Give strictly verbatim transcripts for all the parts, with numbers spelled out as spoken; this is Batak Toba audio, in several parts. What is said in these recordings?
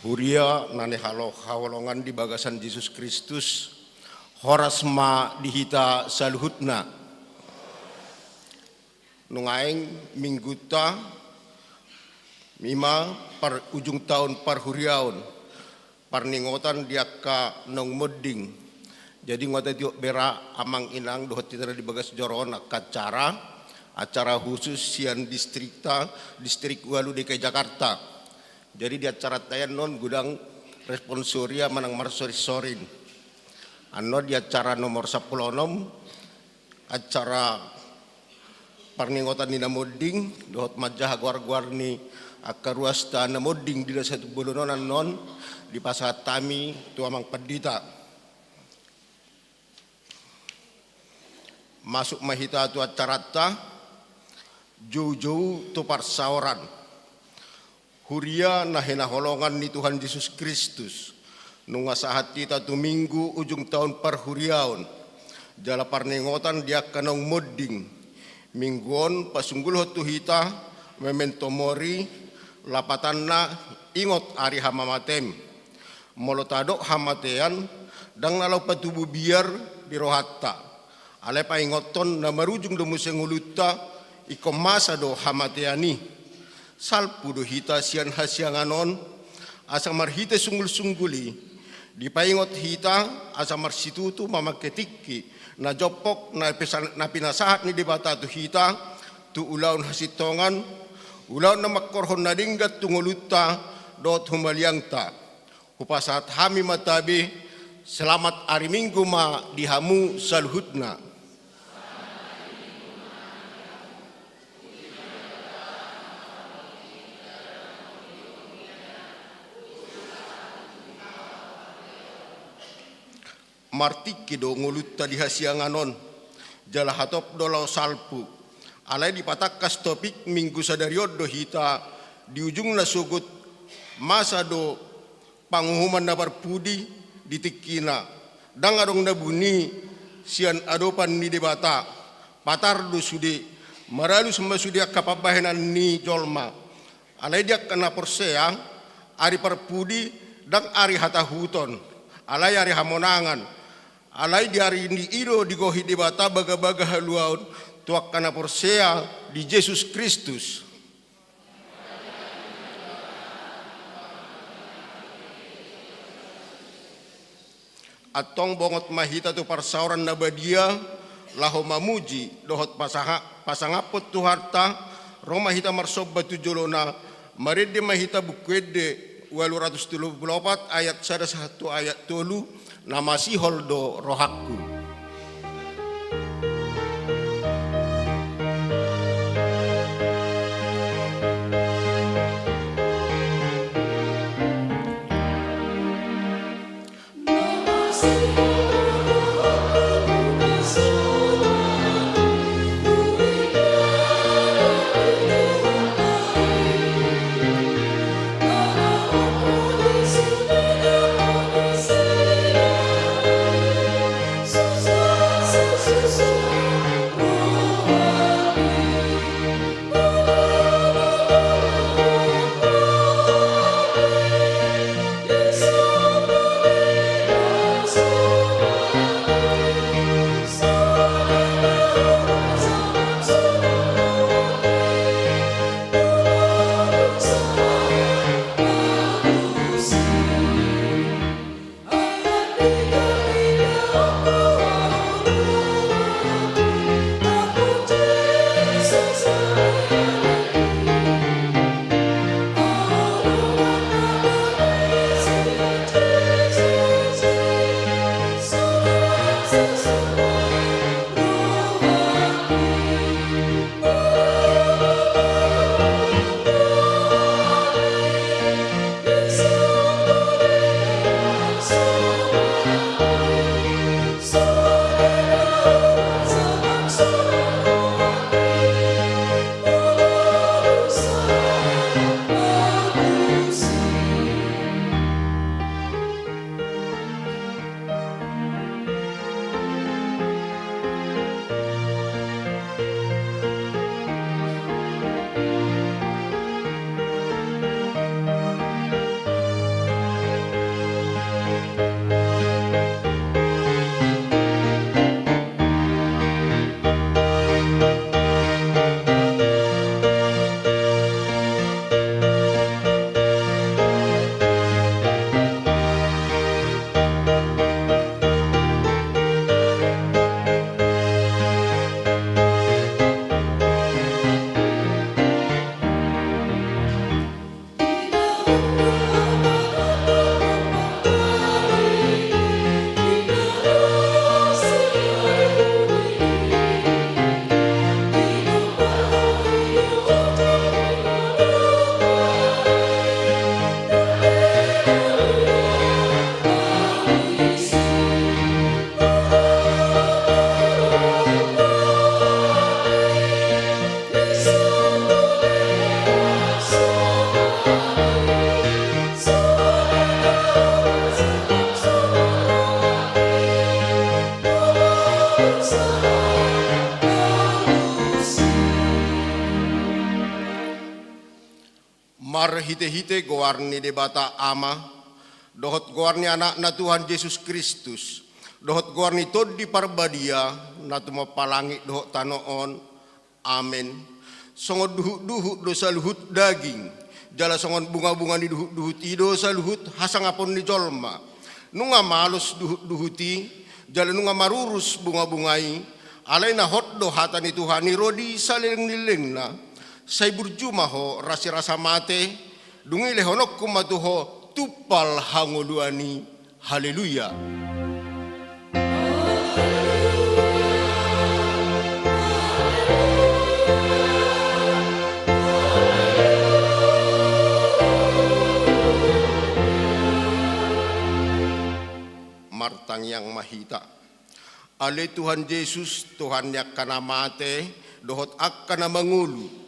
Huria na nihalo haholongan di bagasan Jesus Kristus, horas ma di hita saluhutna. Nuaeng minggunta ima par ujung taon parhuriaon, parningotan di angka naung monding. Jadi nunga tatiop bera amang inang dohot hita na di bagas joro on angka acara, acara khusus sian distrikta, Distrik Ualu D K I Jakarta. Jadi di acaranta i annon godang responsoria manang marsorinsorin. Annon di acara nomor sampulu onom, acara parningotan ni na monding dohot manjaha goargoar ni angka ruasta na monding di na satu bolon on annon dipasahat hami tu amang pandita. Masuk ma hita tu acaranta. Joujou tu parsaoran. Huria na hinaholongan ni Tuhan Jesus Kristus, nunga sahat hita tu minggu ujung taon parhuriaon jala parningotan di angka naung monding. Minggu on pasunggulhon tu hita memento mori, lapatanna ingot ari hamamatem. Molo tadok hamatean, ndang na laho patubu biar di rohanta. Alai paingothon na marujung do muse ngolunta, ingkon masa do hamatean i. Salpu do hita sian hasiangan on, asa marhite sunggulsunggul i dipaingot hita asa marsitutu mamangke tingki na jompok na pesa-, na pinasahat ni Debata tu hita, tu ulaon hasintongan, ulaon na mangkorhon na denggan tu ngolunta dohot humaliangta. Hupasahat hami ma tabe, selamat ari Minggu ma di hamu saluhutna. Martingki do ngolunta di hasiangan on, jala hatop do laho salpu. Alai dipatangkas topik Minggu sadari on do hita, di ujungna sogot masa do panguhuman na parpudi di tingkina. Ndang adong na buni sian adopan ni Debata. Patar do sude, maralus ma sude angka pambahenan ni jolma. Alai di angka na porsea, ari parpudi ndang ari hatahuton, alai ari hamonangan. Alai di ari ni i do digohi Debata bagabaga haluaon tu angka na porsea di Jesus Kristus. Antong bongot ma hita tu parsaoran na badia, laho mamuji dohot pasaha-, pasangaphon Tuhanta. Ro ma hita marsomba tu jolona. Marende ma hita Buku Ende ualu ratus tolu pulu opat ayat sada sahat tu ayat tolu. Na masihol do rohangku. Marhite-hite goar ni Debata Ama, dohot goar ni Anakna Tuhan Jesus Kristus, dohot goar ni Tondi Parbadia, na tumompa langit dohot tano on. Amen. Songon duhut-duhut do saluhut daging, jala songon bunga-bunga ni duhut-duhut i do saluhut hasangapon ni jolma. Nunga malos duhut-duhut i, jala nunga marurus bunga-bunga i, alai na hot do hata ni Tuhan i ro di saleleng ni lelengna. Sai burju ma ho rasirasa mate, dung i lehononku ma tu ho tumpal hangoluan i. Haleluya. Martangiang ma hita. Ale Tuhan Jesus, Tuhan ni angka na mate dohot angka na mangolu,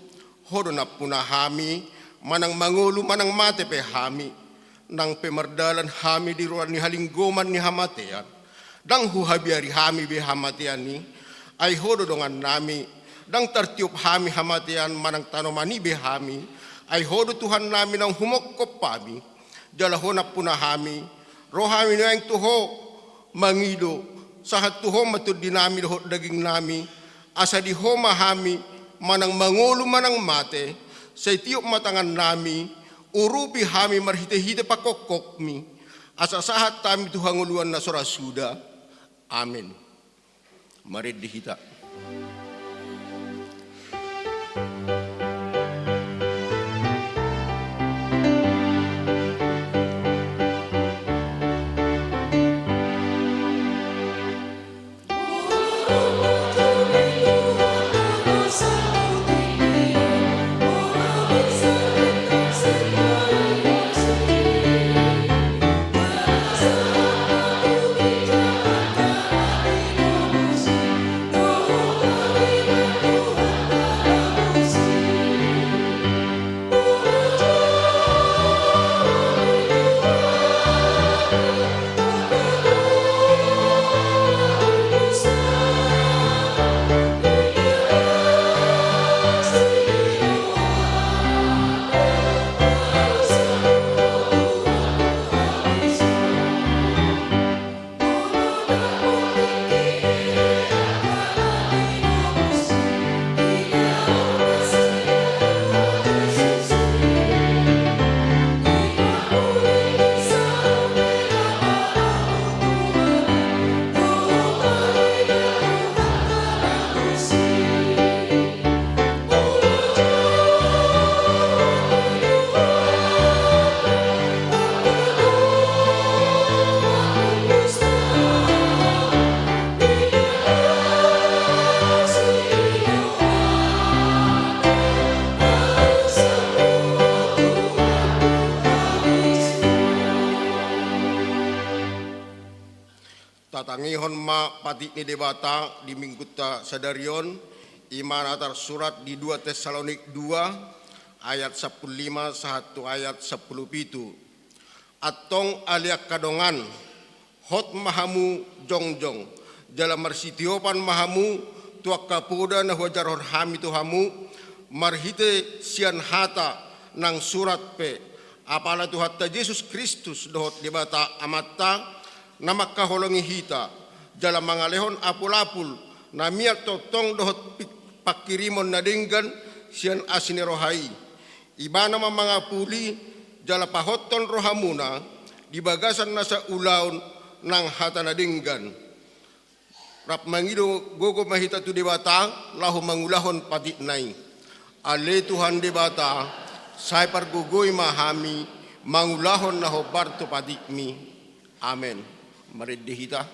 Ho do nampuna hami, manang mangolu manang mate pe hami. Nang pe mardalan hami di ruar ni halinggoman ni hamatean, ndang huhabiari hami be hamatean i. Ai Ho do dongannami, ndang tartiop hami hamatean manang tanoman i be hami. Ai Ho do Tuhannami naung humongkop hami, jala Ho nampuna hami. Ro hami nuaeng tu Ho mangido, sahat tu Ho ma tondinami dohot dagingnami, asa di Ho ma hami manang mangolu manang mate. Sai tiop ma tangannami, urupi hami marhite-hite pangkongkongmi, asa sahat hami tu hangoluan na so ra suda. Amen. Marende hita. Tatangihon ma patik ni Debata di minggunta sadari on, i ma na tarsurat di dua Tessalonik dua ayat sampulu lima sahat tu ayat sampulu pitu. Antong ale angka dongan, hot ma hamu jongjong, jala marsitiopan ma hamu tu angka poda na huajarhon hami tu hamu, marhite sian hata nang surat pe. Apala Tuhanta Jesus Kristus dohot Debata Amanta, na mangkaholongi hita, jala mangalehon apul-apul na mian tongtong dohot pik-, pangkirimon na denggan sian asi ni roha i. Ibana ma mangapuli jala pahothon rohamuna di bagasan nasa ulaon nang hata na denggan. Rap mangido gogo ma hita tu Debata laho mangulahon patikna i. Ale Tuhan Debata, sai pargogoi ma hami mangulahon na hombar tu patikmi. Amen. Marende hita.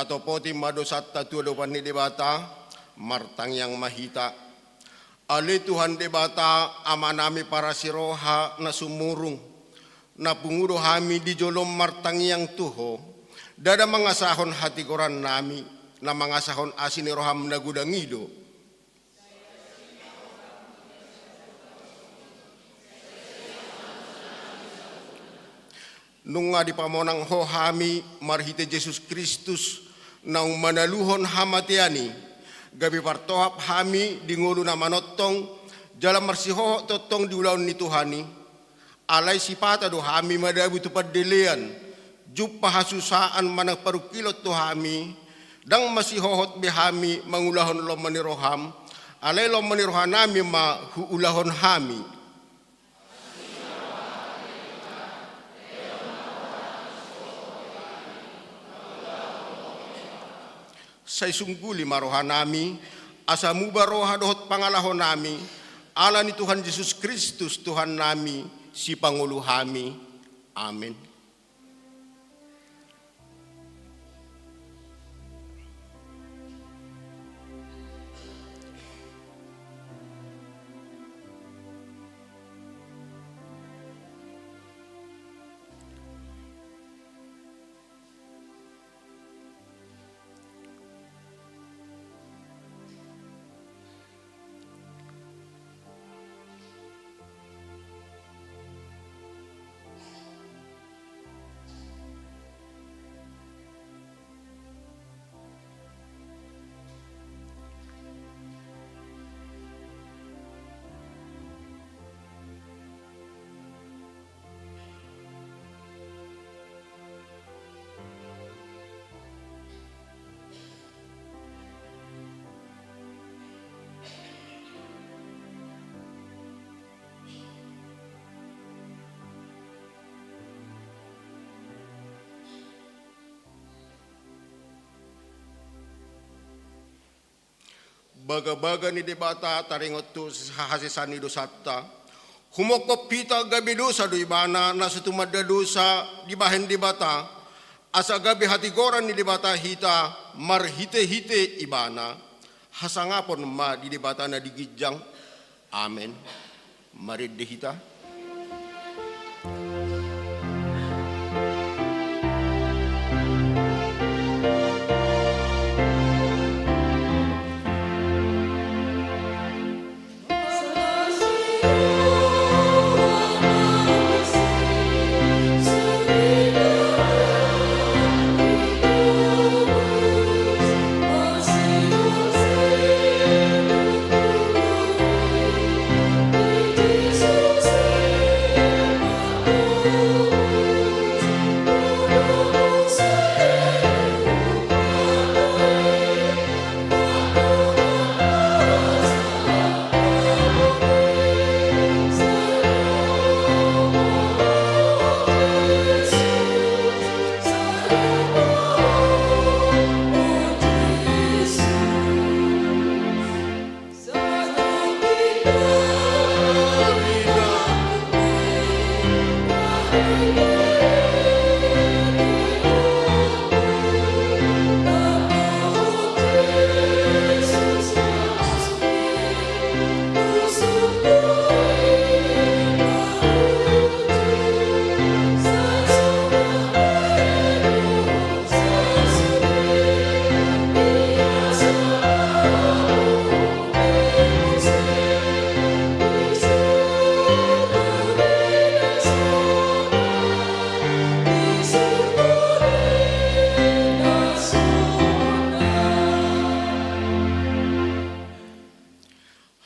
Atopoti ma dosanta tu adopan ni Debata, martangiang ma hita. Ale Tuhan Debata, Amanami parasi roha na sumurung, na pungu do hami di jolom martangiang tu Ho, ndada mangasahon hatigorannami, na mangasahon asi ni roham na godang i do. Nunga dipamonang Ho hami marhite Jesus Kristus, naung manaluhon hamatean i, gabe partohap hami di ngolu na manongtong, jala marsihohot tongtong di ulaon ni Tuhan i. Alai sipata do hami madabu tu pandelean, jumpa hasusaan manang parungkilon tu hami, ndang masihohot be hami mangulahon lomo ni roham, alai lomo ni rohanami ma huulahon hami. Sai sungguli ma rohanami, asa muba roha dohot pangalahonami, ala ni Tuhan Jesus Kristus Tuhannami, Sipangolu hami. Amen. Bagabaga ni Debata taringot tu hasesaan ni dosanta. Humongkop hita gabe dosa do ibana na so tumanda dosa dibahen Debata, asa gabe hatigoran ni Debata hita marhitehite ibana. Hasangapon ma di Debata na di ginjang. Amen. Marende hita.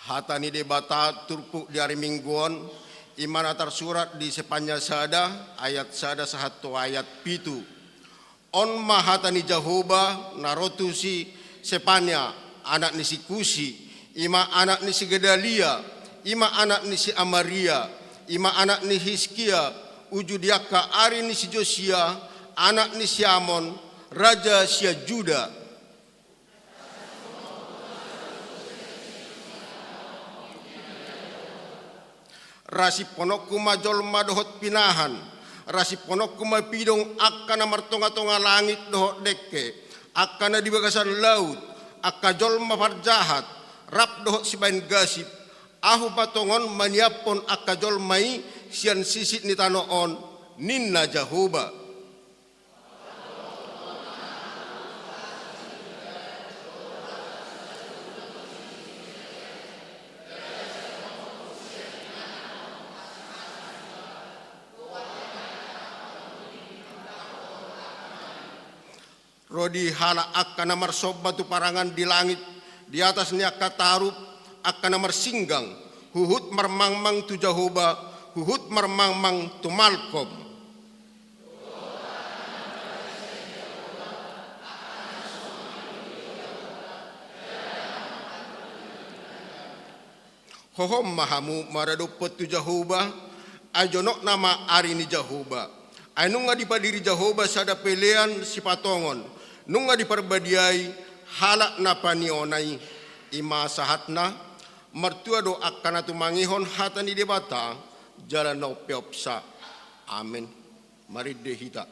Hata ni Debata turpuk di ari Minggu on, i ma na tarsurat di Sepania sada, ayat sada sahat tu ayat pitu. On ma hata ni Jahowa na ro tu si Sepania, anak ni si Kusi, i ma anak ni si Gedalia, i ma anak ni si Amaria, i ma anak ni Hiskia, uju di angka ari ni si Josia, anak ni si Amon, raja sian Juda. Ra simpononku ma jolma dohot pinahan, ra simpononku ma pidong angka na martongatonga langit dohot dengke, Angka na di bagasan laut, angka jolma parjahat, rap dohot sibahen gasip, ahu ma tongon maniaphon angka jolma i sian sisik ni tano on, ninna Jahowa. Ro di halak angka na marsomba tu parangan di langit, di atas ni angka tarup, angka na marsinggang, huhut marmangmang tu Jahowa, huhut marmangmang tu Malkom. Hohom ma hamu maradophon tu Jahowa, ai jonok nama ari ni Jahowa. Ai nunga dipadiri Jahowa sada pelean sipatongon, nunga diparbadiai halak na paniona i. I ma sahatna. Martua do angka na tumangihon hata ni Debata, jala na umpeopsa. Amen. Marende hita.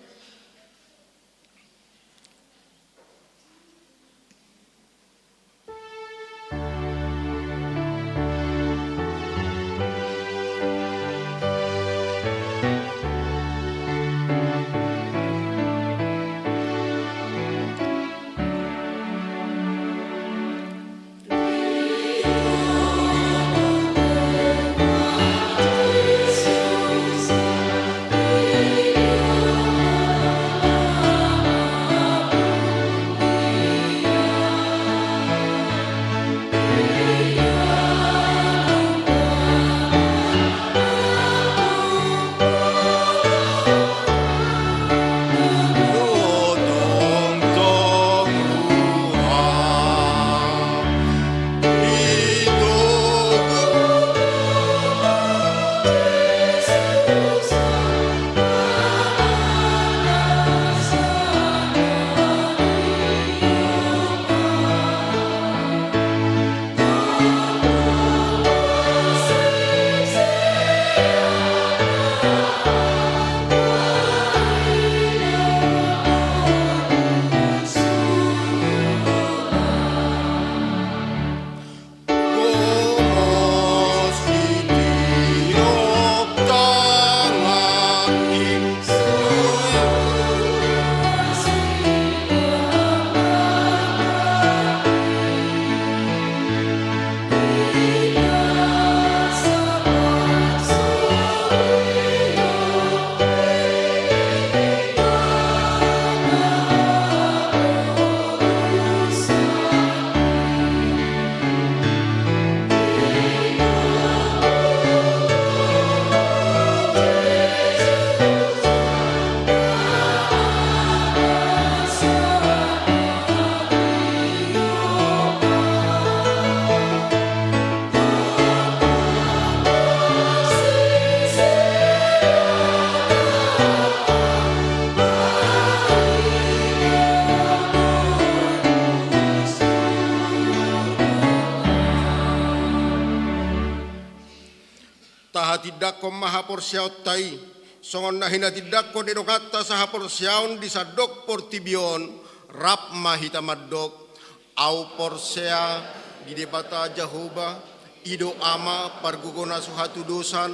Tahatindangkon ma haporseaonta i, songon na hinatindangkon ni donganta sahaporseaon di sandok portibi on, rap ma hita mandok. Ahu porsea di Debata Jahowa, i do Ama pargogo na so hatudosan,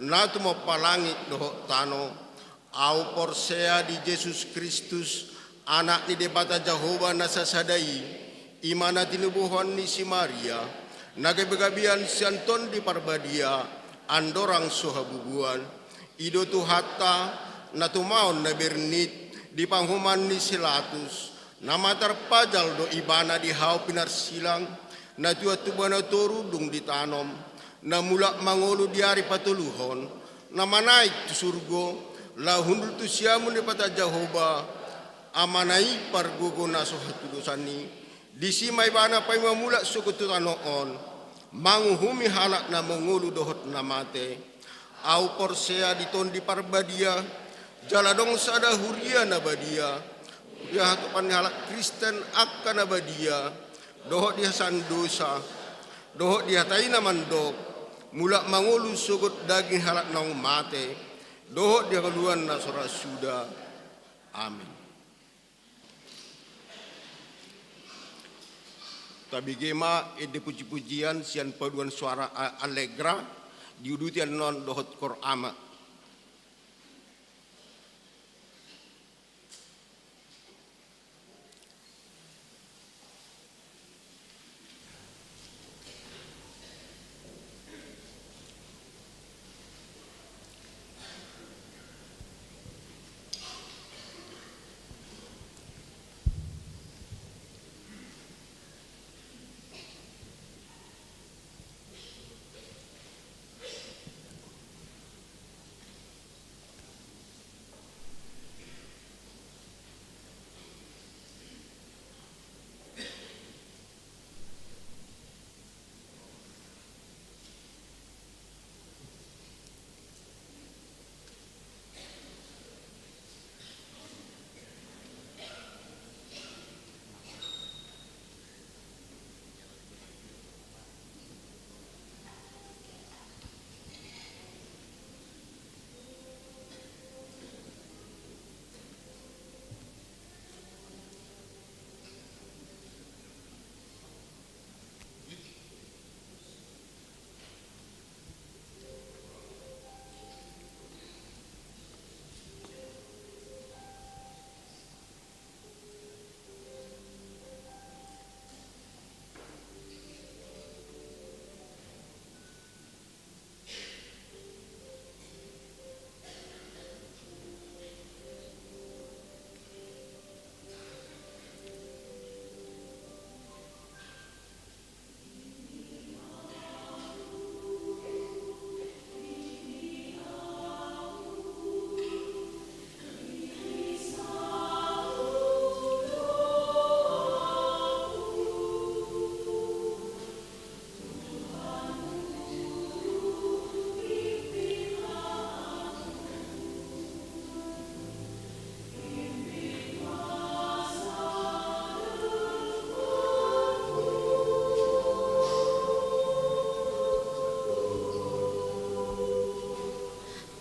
na tumompa langit dohot tano. Ahu porsea di Jesus Kristus, Anak ni Debata Jahowa na sasada i, i ma na tinubuhon ni si Maria, na gabegabean sian Tondi Parbadia, andorang so habubuan. I do Tuhanta, na tumaon na bernit, di panguhuman ni si Latus, na matar pajal do Ibana di hau pinarsilang, na tuat tu banua toru dung ditanom, na mulak mangolu di ari patoluhon, na manaek tu surgo, laho hundul tu siamun ni Debata Jahowa, Amana i pargogo na so hatudosan i. Disi ma Ibana paima mulak sogot tu tano on, manguhumi halak na mangolu dohot na mate. Ahu porsea di Tondi Parbadia, jala adong sada huria na badia, huria hatopan ni halak Kristen angka na badia, dohot di hasandosa, dohot di hata i na mandok, mulak mangolu sogot daging halak naung mate, dohot di hangoluan na so ra suda. Amen. Tabege ma ende puji-pujian sian paduan suara a-, Allegra, diuduti annon dohot kor ama.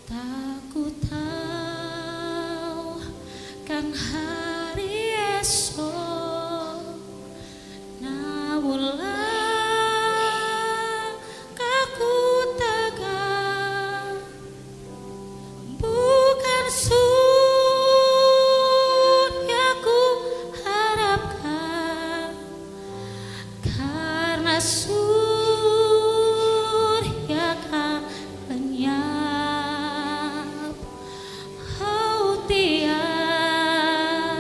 Takut au kan hari esok, namun langkahku tegak, bukan surga kuharapkan, karena surga kan lenyap. Au tiap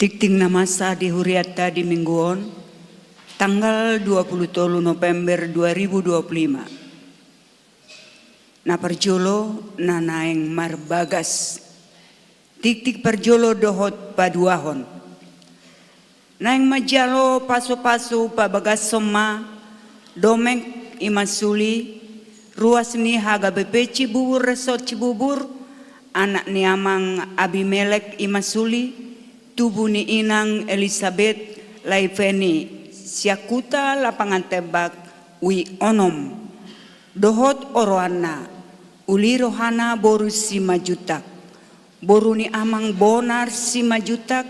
Tingting na masa di hurianta di minggu on, tanggal dua puluh tolu November dua ribu dua puluh lima. Na parjolo na naeng marbagas. Tingting parjolo dohot paduahon. Naeng manjalo pasupasu pabagason ma Domek Imasuli, ruas ni H K B P Cibubur Resort Cibubur, anak ni amang Abimelek Imasuli, tubu ni inang Elisabet Laifeni, sian huta Lapangan Tembak, Wijk onom. Dohot oroanna, uli rohana boru Simanjuntak, boru ni amang Bonar Simanjuntak,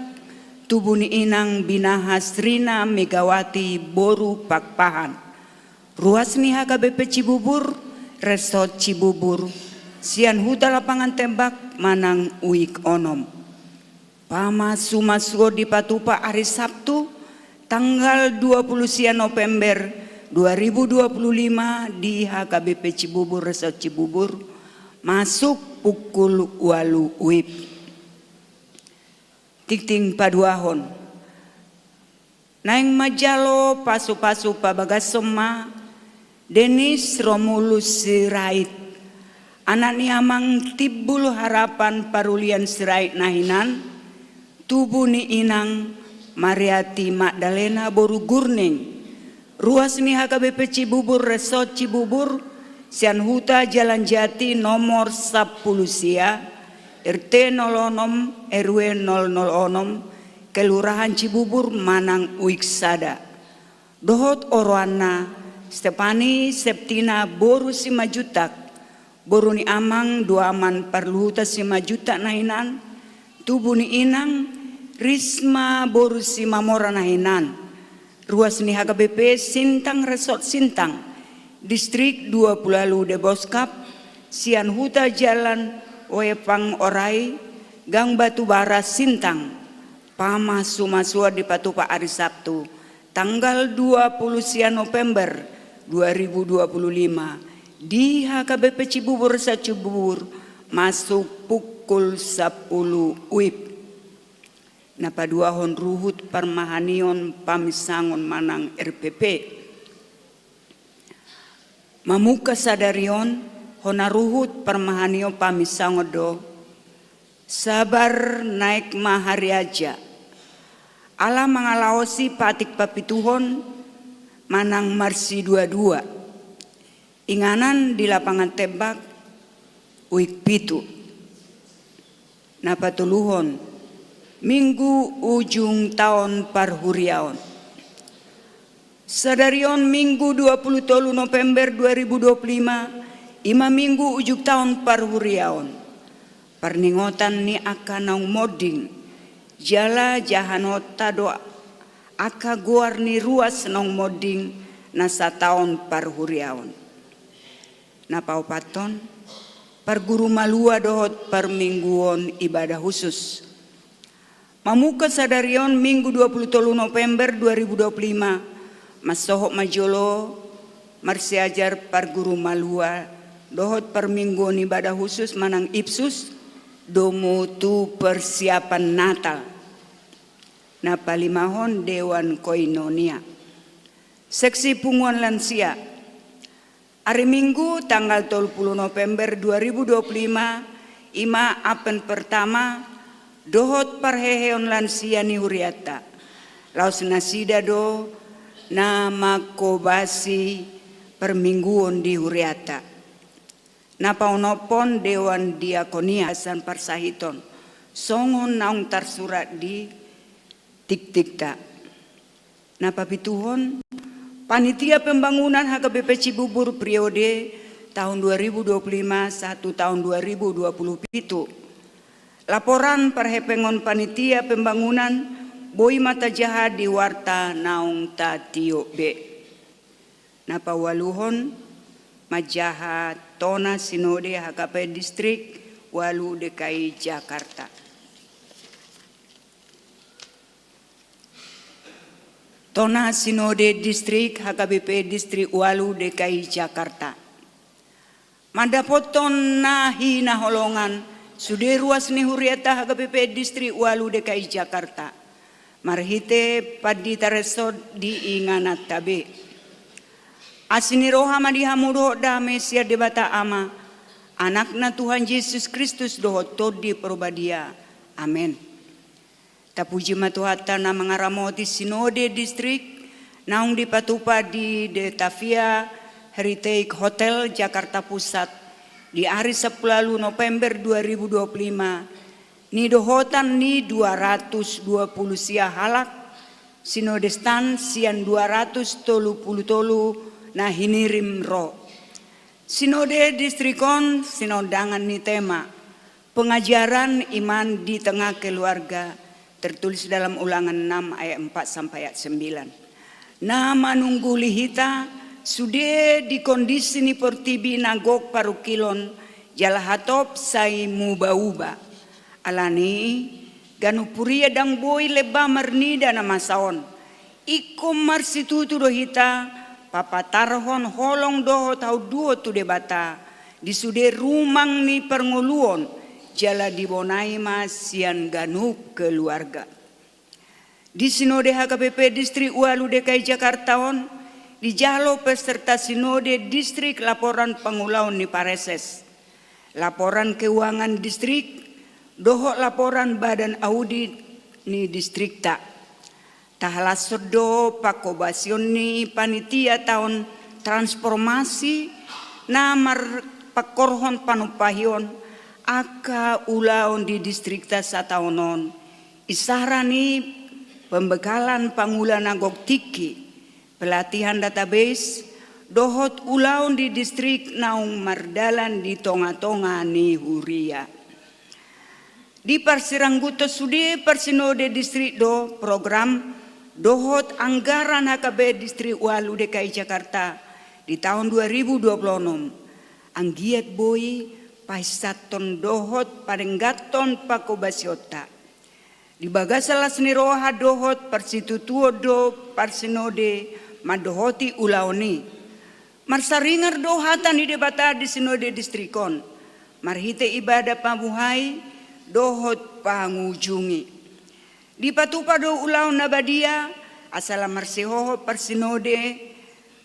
tubu ni inang Binahas Rina Megawati boru Pakpahan. Ruas ni H K B P Cibubur, Resort Cibubur, sian huta Lapangan Tembak manang Wijk onom. Pamasumasuon dipatupa ari Sabtu, tanggal dua puluh sia November dua ribu dua puluh lima di H K B P Cibubur Resort Cibubur, masuk pukul ualu WIB. Tingting paduahon. Naeng manjalo pasupasu pabagason ma Denis Romulus Sirait, anak ni amang Timbul Harapan Parulian Sirait na hinan, tubu ni inang Mariati Magdalena boru Gurneng, ruas ni H K B P Cibubur Resort Cibubur, sian huta Jalan Jati nomor sampulu sia, R T nol onom, R W nol nol onom, Kelurahan Cibubur manang Wijk sada. Dohot oroanna Stepani Septina boru Simanjuntak, boru ni amang Doaman Parluhutan Simanjuntak na hinan, tubu ni inang Risma boru Simamora na hinan, ruas ni H K B P Sintang Resort Sintang, Distrik dua puluh ualu Deboskap, sian huta Jalan Wepang Orai, Gang Batubara Sintang. Pamasumasuon dipatupa ari Sabtu, tanggal dua puluh sia November dua ribu dua puluh lima, di H K B P Cibubur Resort Cibubur, masuk pukul sampulu WIB. Na paduahon ruhut parmahanion paminsangon manang R P P. Mamungka sadari on, hona ruhut parmahanion paminsangon do, sabar naek ma hariaja. Ala mangalaosi patik papituhon manang marsiduadua. Inganan di Lapangan Tembak, Wijk pitu. Na patoluhon, minggu ujung taon parhuriaon. Sadari on minggu dua puluh tolu November dua ribu dua puluh lima, i ma minggu ujung taon parhuriaon. Parningotan ni angka naung monding, jala jahanonta do angka goar ni ruas naung monding na sataon parhuriaon. Na paopathon, Parguru malua dohot parmingguon ibadah khusus. Mamungka sadari on Minggu dua puluh tolu November dua ribu dua puluh lima, mansohot ma jolo marsiajar parguru malua dohot parmingguon ibadah khusus manang ipsus, domu tu persiapan Natal. Na palimahon Dewan Koinonia. Seksi punguan lansia. Ari Minggu tanggal tolu puluh November dua ribu dua puluh lima, ima Advent pertama dohot parheheon lansia ni hurianta. Laos nasida do na manghobasi parmingguon di hurianta. Na paonomhon Dewan Diakonia, san parsahiton songon naung tarsurat di tiktikta. Na papituhon, Panitia Pembangunan H K B P Cibubur periode tahun dua ribu dua puluh lima sahat tu tahun dua ribu dua puluh pitu. Laporan parhepengon panitia pembangunan boi ma tajaha di warta naung tatiop be. Na paualuhon, manjaha tona sinode H K P Distrik ualu D K I Jakarta. Tona sinode distrik H K B P Distrik ualu D K I Jakarta. Mandapothon na hinaholongan sude ruas ni hurianta H K B P Distrik ualu D K I Jakarta marhite pandita resort di ingananta be. Asi ni roha ma di hamu dohot dame sian Debata Ama, Anakna Tuhan Jesus Kristus dohot Tondi Porbadia. Amen. Tapuji ma Tuhanta na mangaramoti sinode distrik naung dipatupa di The Tavia Heritage Hotel Jakarta Pusat di ari sampulu ualu November dua ribu dua puluh lima, nidohotan ni dua ratus dua puluh sia halak, sinode stan sian dua ratus tolu puluh tolu na hinirim ro. Sinode distrik on sinondangan ni tema Pengajaran Iman di Tengah Keluarga, tertulis dalam Ulangan enam ayat empat sampai ayat sembilan. Na manungguli hita sude di kondisi ni portibi na gok parungkilon jala hatop sai muba-uba. Alani i, ganup huria ndang boi lemba marnida na masa on. Ingkon marsitutu do hita papatarhon holong dohot haunduhon tu Debata di sude rumang ni parngoluon, jala dibonai ma sian ganup keluarga. Di sinode H K B P Distrik ualu D K I Jakarta on, dijalo peserta sinode distrik laporan pangulaon ni pareses, laporan keuangan distrik, dohot laporan badan audit ni distrikta. Tahalashon do panghobasion ni panitia taon transformasi na marpangkorhon panumpahion angka ulaon di distrikta sataon on, isara ni pembekalan pangula na gok tingki, pelatihan database, dohot ulaon di distrik naung mardalan di tonga-tonga ni huria. Diparsirangguthon sude parsinode distrik do program dohot anggaran H K B Distrik ualu D K I Jakarta di taon dua ribu dua puluh onom, anggiat boi painsathon dohot padengganhon panghobasionta. Di bagasan las ni roha dohot parsitutuon do parsinode mandohoti ulaon i. Marsaringar do hata ni Debata di sinode distrik on marhite ibadah pamuhai dohot pangujungi. Dipatupa do ulaon na badia asa lam marsihohot parsinode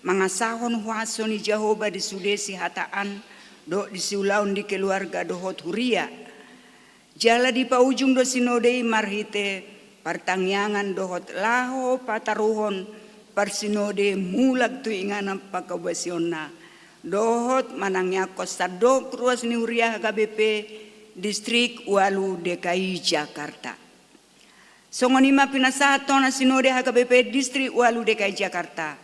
mangasahon huaso ni Jahowa di sude sihataan dohot di siulaon di keluarga dohot huria. Jala dipaujung do sinode i marhite partangiangan dohot laho pataruhon parsinode mulak tu inganan panghobasionna dohot manangiangkon sandok ruas ni huria H K B P Distrik ualu D K I Jakarta. Songon i ma pinasahat tona sinode H K B P Distrik ualu D K I Jakarta.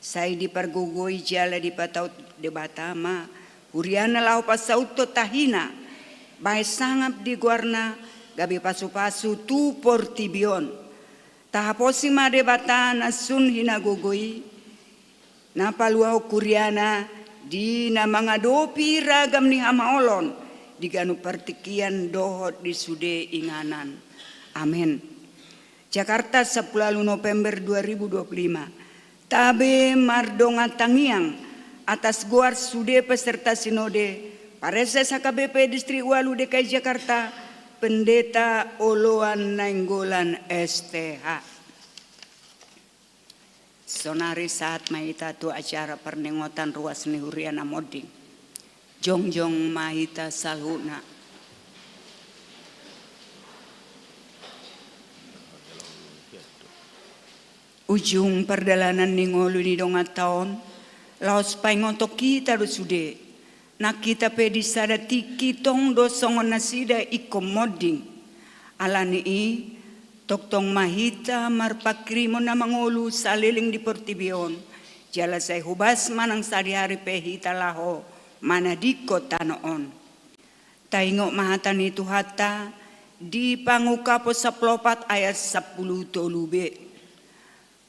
Sai dipargogoi jala dipataut Debata ma huriana laho pasaut tahina, bahen sangap di goarna gabe pasu-pasu tu portibi on. Tahaposi ma Debata na sun hinagogo i, na paluahon huriana di na mangadopi ragam ni hamaolon di ganup partingkian dohot di sude inganan. Amen. Jakarta, sampulu ualu November dua ribu dua puluh lima. Tabe mardongan tangiang atas goar sude peserta sinode, Pareses H K B P Distrik Ualu D K I Jakarta, Pendeta Oloan Nainggolan S T H. Sonari sahat ma hita tu acara parningotan ruas ni huria na monding. Jongjong ma hita saluhutna. Ujung pardalanan ni ngolu ni donganta on, laos paingoton hita do sude. Nang hita pe di sada tingki tong do songon nasida ingkon monding. Alani i, tongtong ma hita marpanghirimon na mangolu saleleng di portibi on, jala sai hobas ma nang sadihari pe hita laho manadingkon tano on. Taingot ma hata ni Tuhanta di Pangungkapon sampulu opat ayat sampulu tolu b.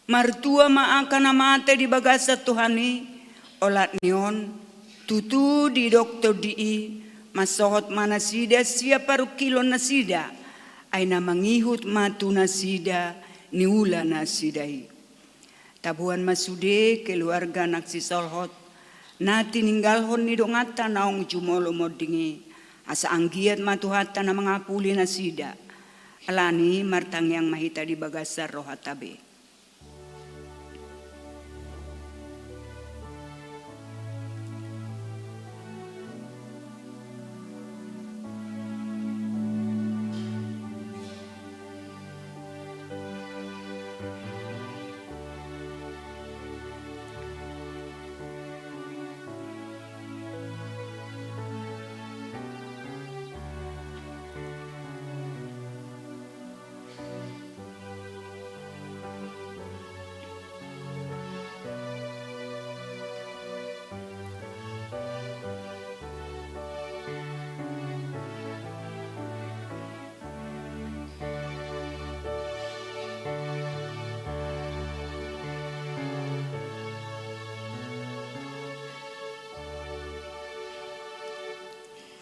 Martua ma angka na mate di bagasan Tuhan i, olat ni on, tutu didok tondi i, mansohot ma nasida sian parungkilon nasida, ai na mangihut ma tu nasida niula nasida i. Taboan ma sude keluarga na sisolhot, na tininggalhon ni donganta naung jumolo monding i, asa anggiat ma Tuhanta na mangapuli nasida. Alani i martangiang ma hita di bagasan rohanta be.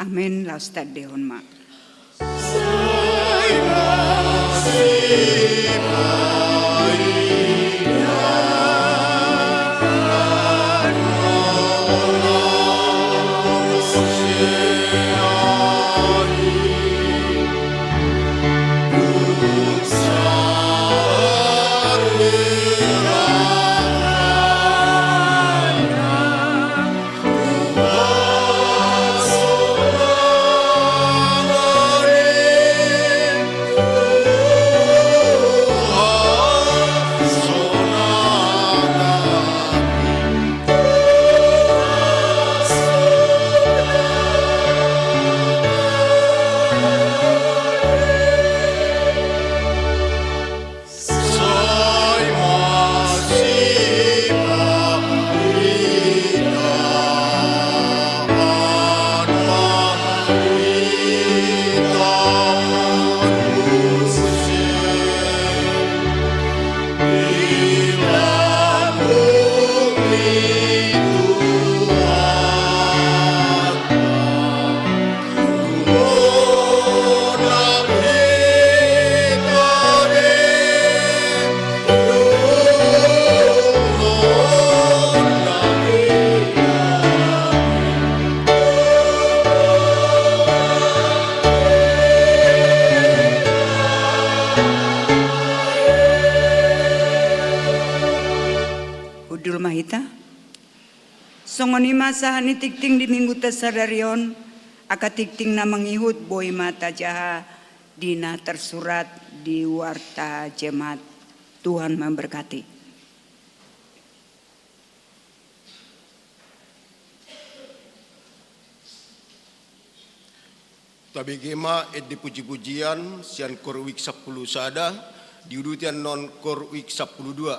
Amen, laos tandehon ma. Hundul ma hita. Songon i ma sahat ni tingting di Mingguta sadari on, angka tingting na mangihut boi ma tajaha di na tarsurat di Warta Jemaat. Tuhan memberkati. Tabege ma ende pujipujian sian koruik sampulu sada, diuduti annon koruik sampulu dua.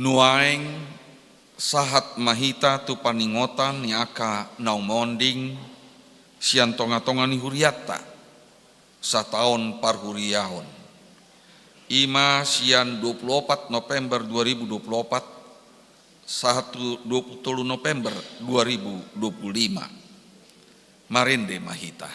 Nuaeng sahat ma hita tu paningotan ni angka naung monding sian tonga-tonga ni hurianta sataon parhuriaon. I ma sian dua puluh opat November dua ribu dua puluh opat sahat tu dua puluh tolu November dua ribu dua puluh lima. Marende ma hita.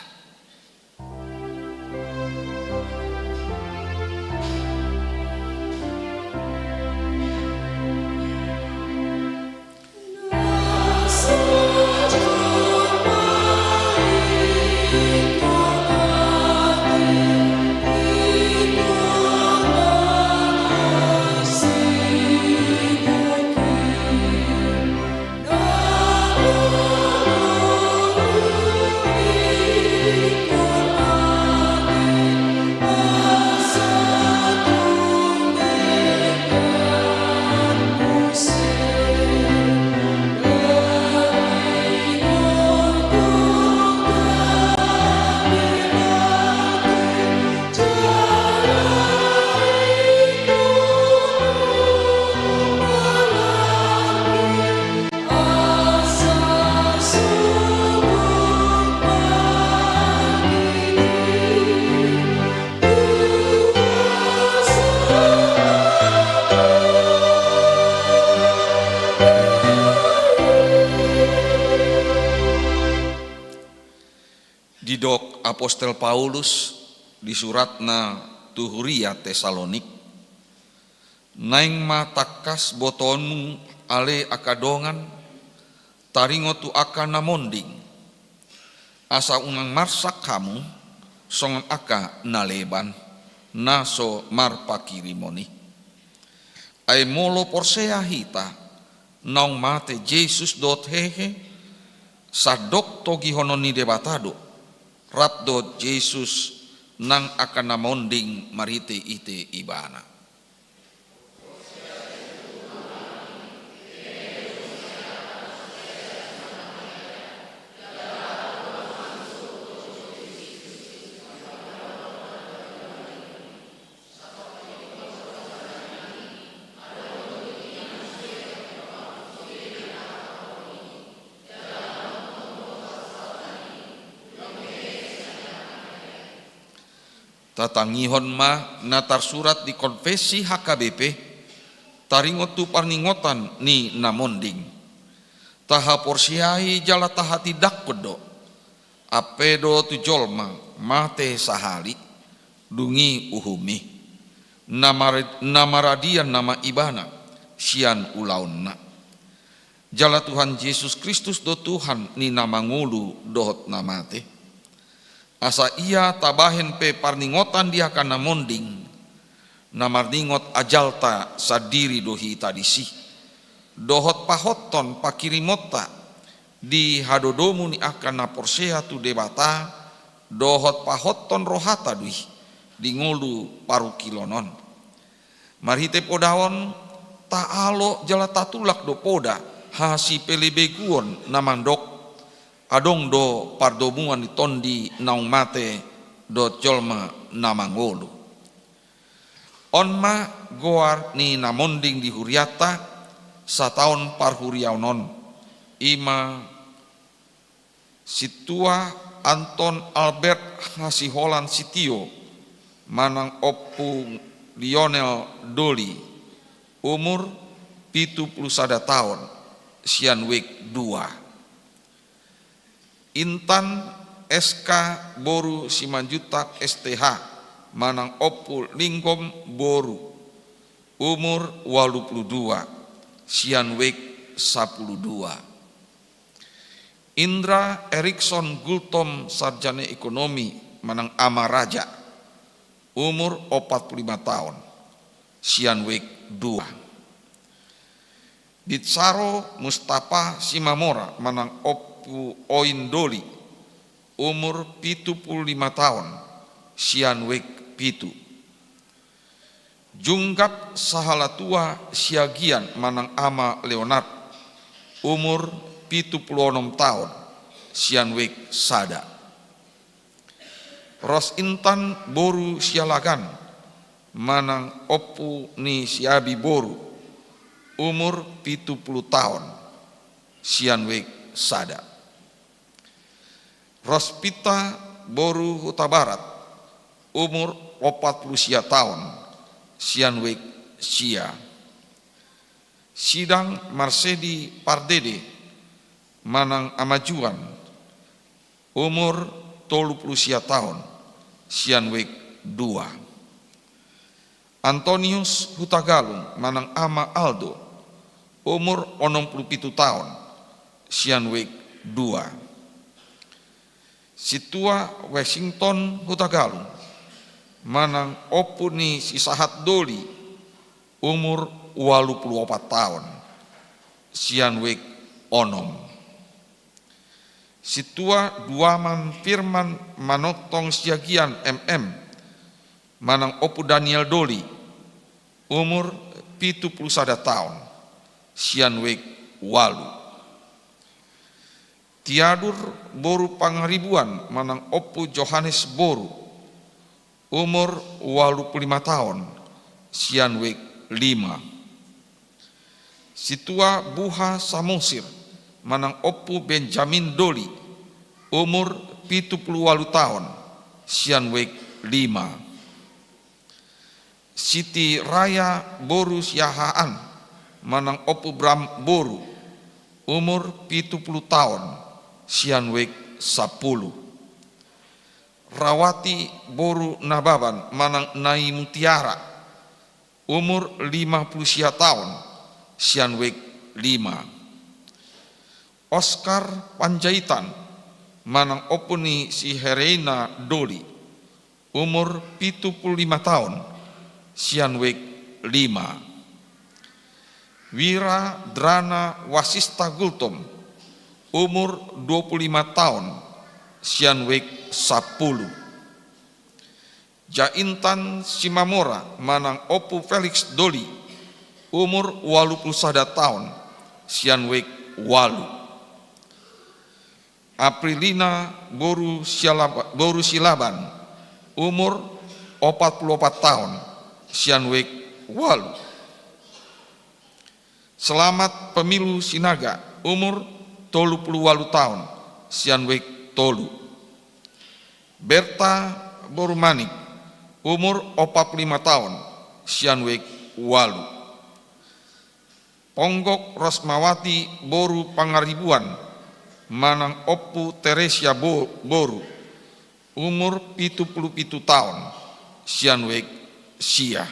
Didok apostel Paulus di suratna tu huria Tesalonik: Naeng ma tangkas botoonmu ale angka dongan, taringot tu angka na monding, asa unang marsak hamu songon angka na leban, na so marpangkirimon i. Ai molo porsea hita naung mate Jesus dohot hehe, sandok togihonon ni Debata do, rap dohot Jesus nang angka na monding marhite-hite Ibana. Tatangihon ma na tarsurat di konfesi H K B P taringot tu parningotan ni na monding. Tahaporseai jala tahatindangkon do, ampe do tu jolma mate sahali, dung i uhum i, na mar-, na maradian nama ibana sian ulaonna. Jala Tuhan Jesus Kristus do Tuhan ni na mangolu dohot na mate. Asa ia tabahen pe parningotan di angka na monding, na marningot ajalta sandiri do hita disi, dohot pahothon pangkirimonta di hadodomu ni angka na porsea tu Debata, dohot pahothon rohata do i di ngolu parungkilon on. Marhite poda on, taalo jala tatulak do poda hasipelebeguon na mandok: Adong do pardomuan ni tondi naung mate dohot jolma na mangolu. On ma goar ni na monding di hurianta sataon parhuriaon on, i ma Sintua Anton Albert Hasiholan Sitio manang Ompu Lionel Doli, umur pitu pulu sada taon, sian wijk dua. Intan S K boru Simanjuntak S T H manang Ompu Linggom boru, umur ualu pulu dua, sian wijk sampulu dua. Indra Erikson Gultom sarjana ekonomi manang Ama Raja, umur opat pulu lima taon, sian wijk dua. Bitsaro Mustafa Simamora manang Ompu Oin Doli, umur pitu pulu lima taon, sian wijk pitu. Junggap Sahalatua Siagian manang Ama Leonard, umur pitu pulu onom taon, sian wijk sada. Ros Intan boru Sialagan manang Ompu ni Siabi boru, umur pitu pulu taon, sian wijk sada. Rospinta boru Hutabarat, umur opat pulu sia taon, sian wijk sia. Sidang Marsedi Pardede manang Amajuan, umur tolu pulu sia taon, sian wijk dua. Antonius Hutagalung manang Ama Aldo, umur onom pulu pitu taon, sian wijk dua. Sintua Washington Hutagalung manang ompu ni si Sahat Doli, umur ualu pulu opat taon, sian wijk onom. Sintua Duaman Firman Manongtong Siagian M M manang ompu Daniel Doli, umur pitu pulu sada taon, sian wijk ualu. Tiadur boru Pangaribuan manang ompu Johannes boru, umur ualu pulu lima taon, sian wijk lima. Sintua Buha Samosir manang ompu Benjamin Doli, umur pitu pulu ualu taon, sian wijk lima. Siti Raya boru Siahaan manang ompu Bram boru, umur pitu pulu taon, sian wijk sampulu. Rawati boru Nababan manang Nai Mutiara, umur lima pulu sia taon, sian wijk lima. Oskar Panjaitan manang ompu ni si Hereina Doli, umur pitu pulu lima taon, sian wijk lima. Wira Drana Wasista Gultom, umur dua pulu lima taon, sian wijk sampulu. Jaintan Simamora manang ompu Felix Doli, umur ualu pulu sada taon, sian wijk ualu. Aprilina boru Sialaba-, boru Silaban, umur opat pulu opat taon, sian wijk ualu. Selamat Pemilu Sinaga, umur tolu pulu ualu taon, sian wijk tolu. Berta boru Manik, umur opat pulu lima taon, sian wijk ualu. Ponggok Rosmawati boru Pangaribuan manang ompu Teresia bo-, boru, umur pitu pulu pitu taon, sian wijk sia.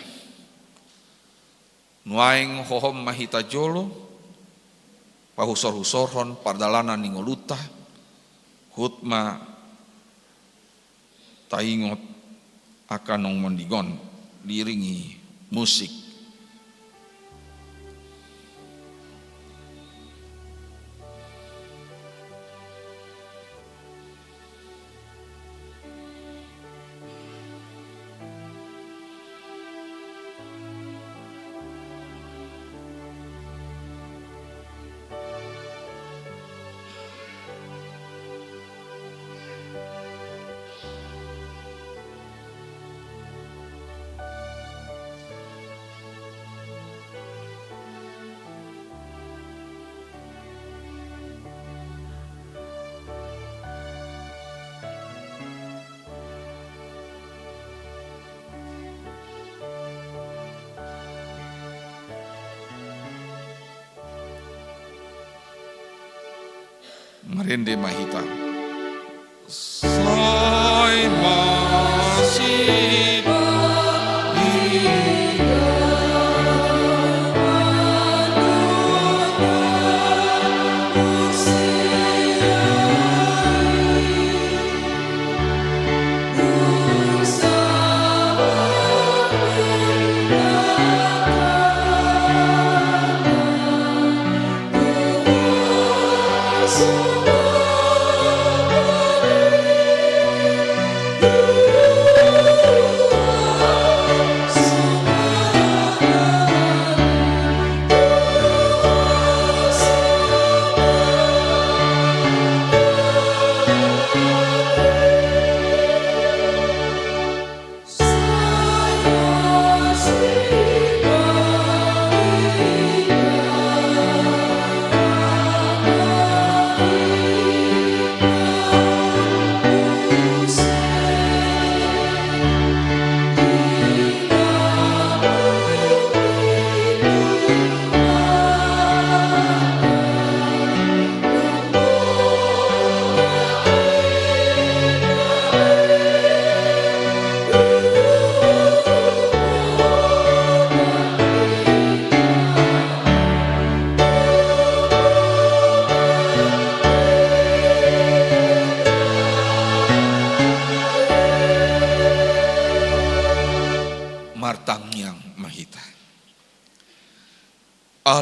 Nuaeng hohom ma hita jolo, pahusorhusorhon pardalanan ni ngolunta, huhut ma taingot angka na ummondigon, diiringi musik. Marende ma hita. Sai masiba.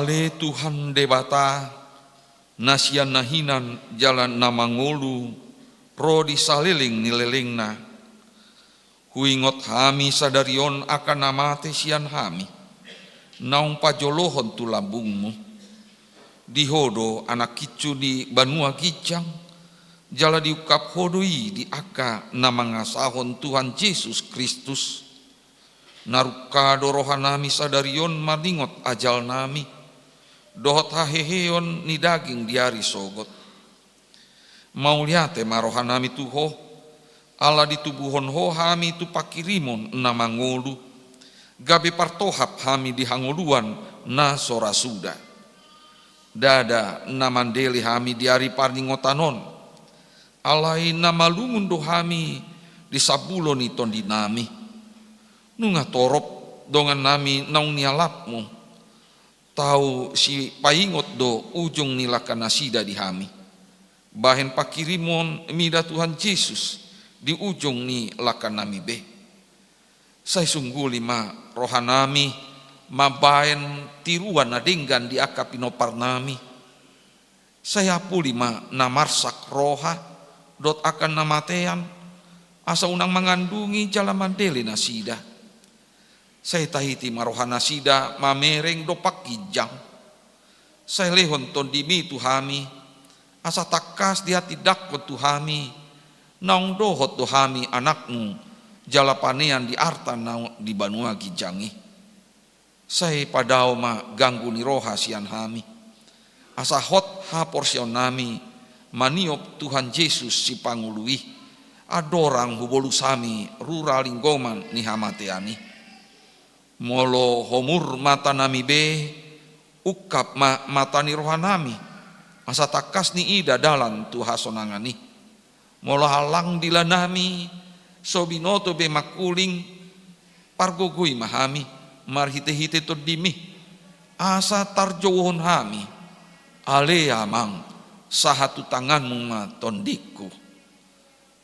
Ale Tuhan Debata, na sian na hinan jala na mangolu ro di saleleng ni lelengna, huingot hami sadari on angka na mate sian hami, naung pajolohon tu lambungmu. Di Ho do Anak Incu di banua ginjang, jala diungkap Ho do i di angka na mangasahon Tuhan Jesus Kristus. Na rungka do rohanami sadari on maningot ajalnami, dohot haheheon ni daging di ari sogot. Mauliate ma rohanami tu Ho, ala ditubuhon Ho hami tu pangkirimon na mangolu, gabe partohap hami di hangoluan na so ra suda. Ndada na mandele hami di ari parningotan on, alai na malungun do hami di sambulo ni tondinami. Nunga torop dongannami naung nialapmu, tau sipaingot do ujung ni langkanasida di hami, bahen pangkirimon mida Tuhan Jesus di ujung ni langkanami be. Sai sungguli ma rohanami mambahen tiruan na denggan di angka pinomparnami. Sai apuli ma na marsak roha dohot angka na matean, asa unang mangandungi jala mandele nasida. Sai tahiti ma rohanasida mamereng dompak ginjang. Sai lehon tondimi tu hami, asa tangkas dihatindangkon tu hami, naung dohot do hami anakmu, jala panean di arta na di banua ginjang i. Sai padao ma ganggu ni roha sian hami, asa hot haporseaonnami maniop Tuhan Jesus Sipangolu i, andorang hubolus hami rura linggoman ni hamatean i. Molo homur matanami be, ungkap ma mata ni rohanami, asa tangkas niida dalan tu hasonangan i. Molo hallang dilanami so binoto be mangkuling, pargogoi ma hami marhitehite tondimi, asa tarjouhon hami. Ale Amang, sahat tu tanganmu ma tondingku.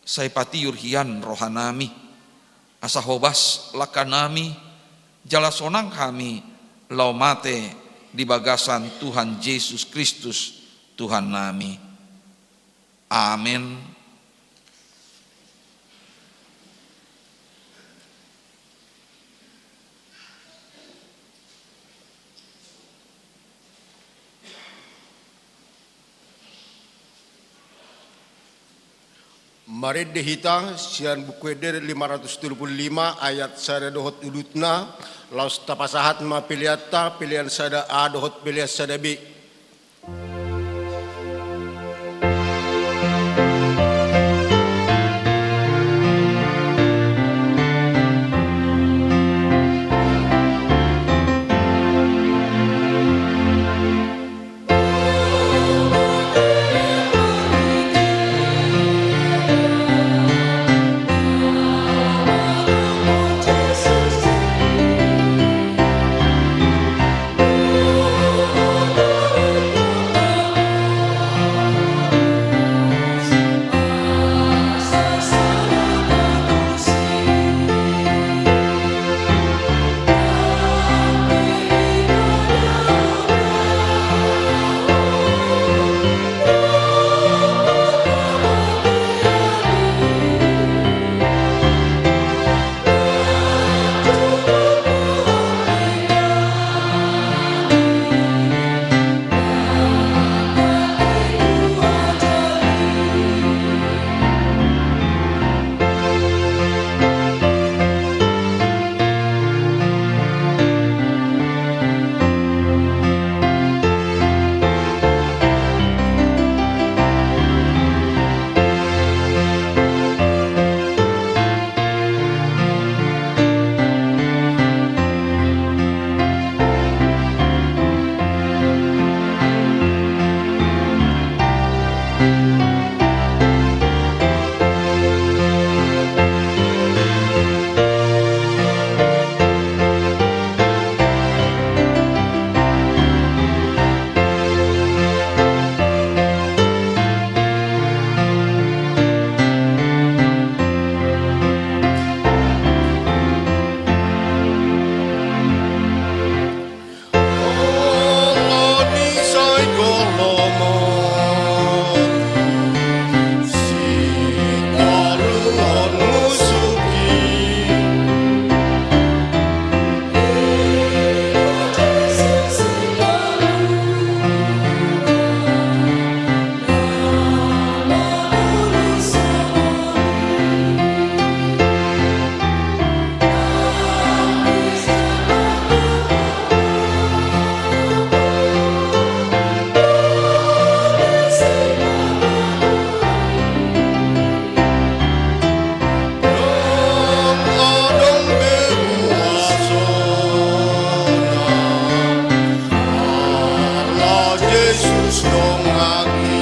Sai patiur hian rohanami, asa hobas langkanami, jala sonang hami laho mate di bagasan Tuhan Jesus Kristus, Tuhannami. Amen. Marende hita sian Buku Ende lima ratus tolu pulu lima ayat sada dohot udutna, laos tapasahat ma peleanta, pelean sada A dohot pelean sada B. Songon i.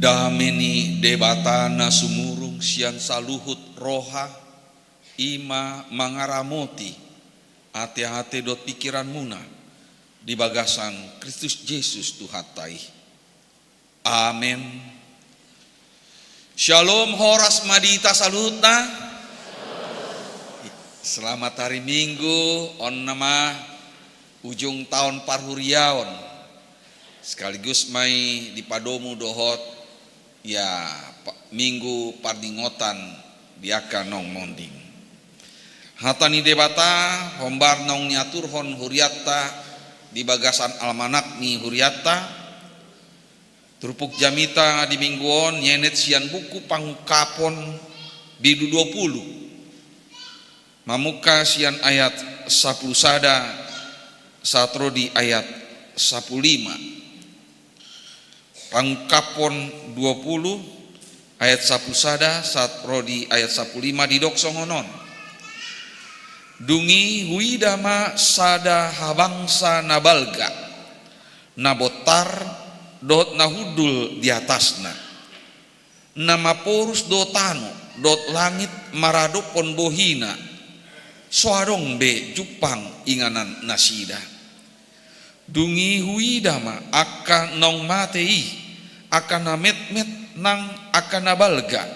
Dame ni Debata na sumurung sian saluhut roha, i ma mangaramoti ateate dohot pingkiranmuna di bagasan Kristus Jesus Tuhanta i. Amen. Syalom, horas ma di hita saluhutna. Selamat hari Minggu, on nama ujung taon parhuriaon. Sekaligus ma i dipadomu dohot, ya, pa-, Minggu pardingotan di angka naung monding. Hata ni Debata, hombar naung niaturhon hurianta di bagasan almanak ni hurianta, turpuk jamita di Minggu on nienet sian buku Pangungkapon, bindu dua pulu. Mamungka sian ayat sampulu sada sahat ro di ayat sampulu lima. Pangungkapon dua pulu ayat sampulu sada sahat ro di ayat sampulu lima didok songon on. Dung i huida ma sada habangsa na balga, na bontar, dohot na hundul di atasna. Na maporus do tano, dohot langit maradophon bohina, so adong be jumpang inganan nasida. Dung i huida ma angka naung mate i, angka na metmet nang angka na balga,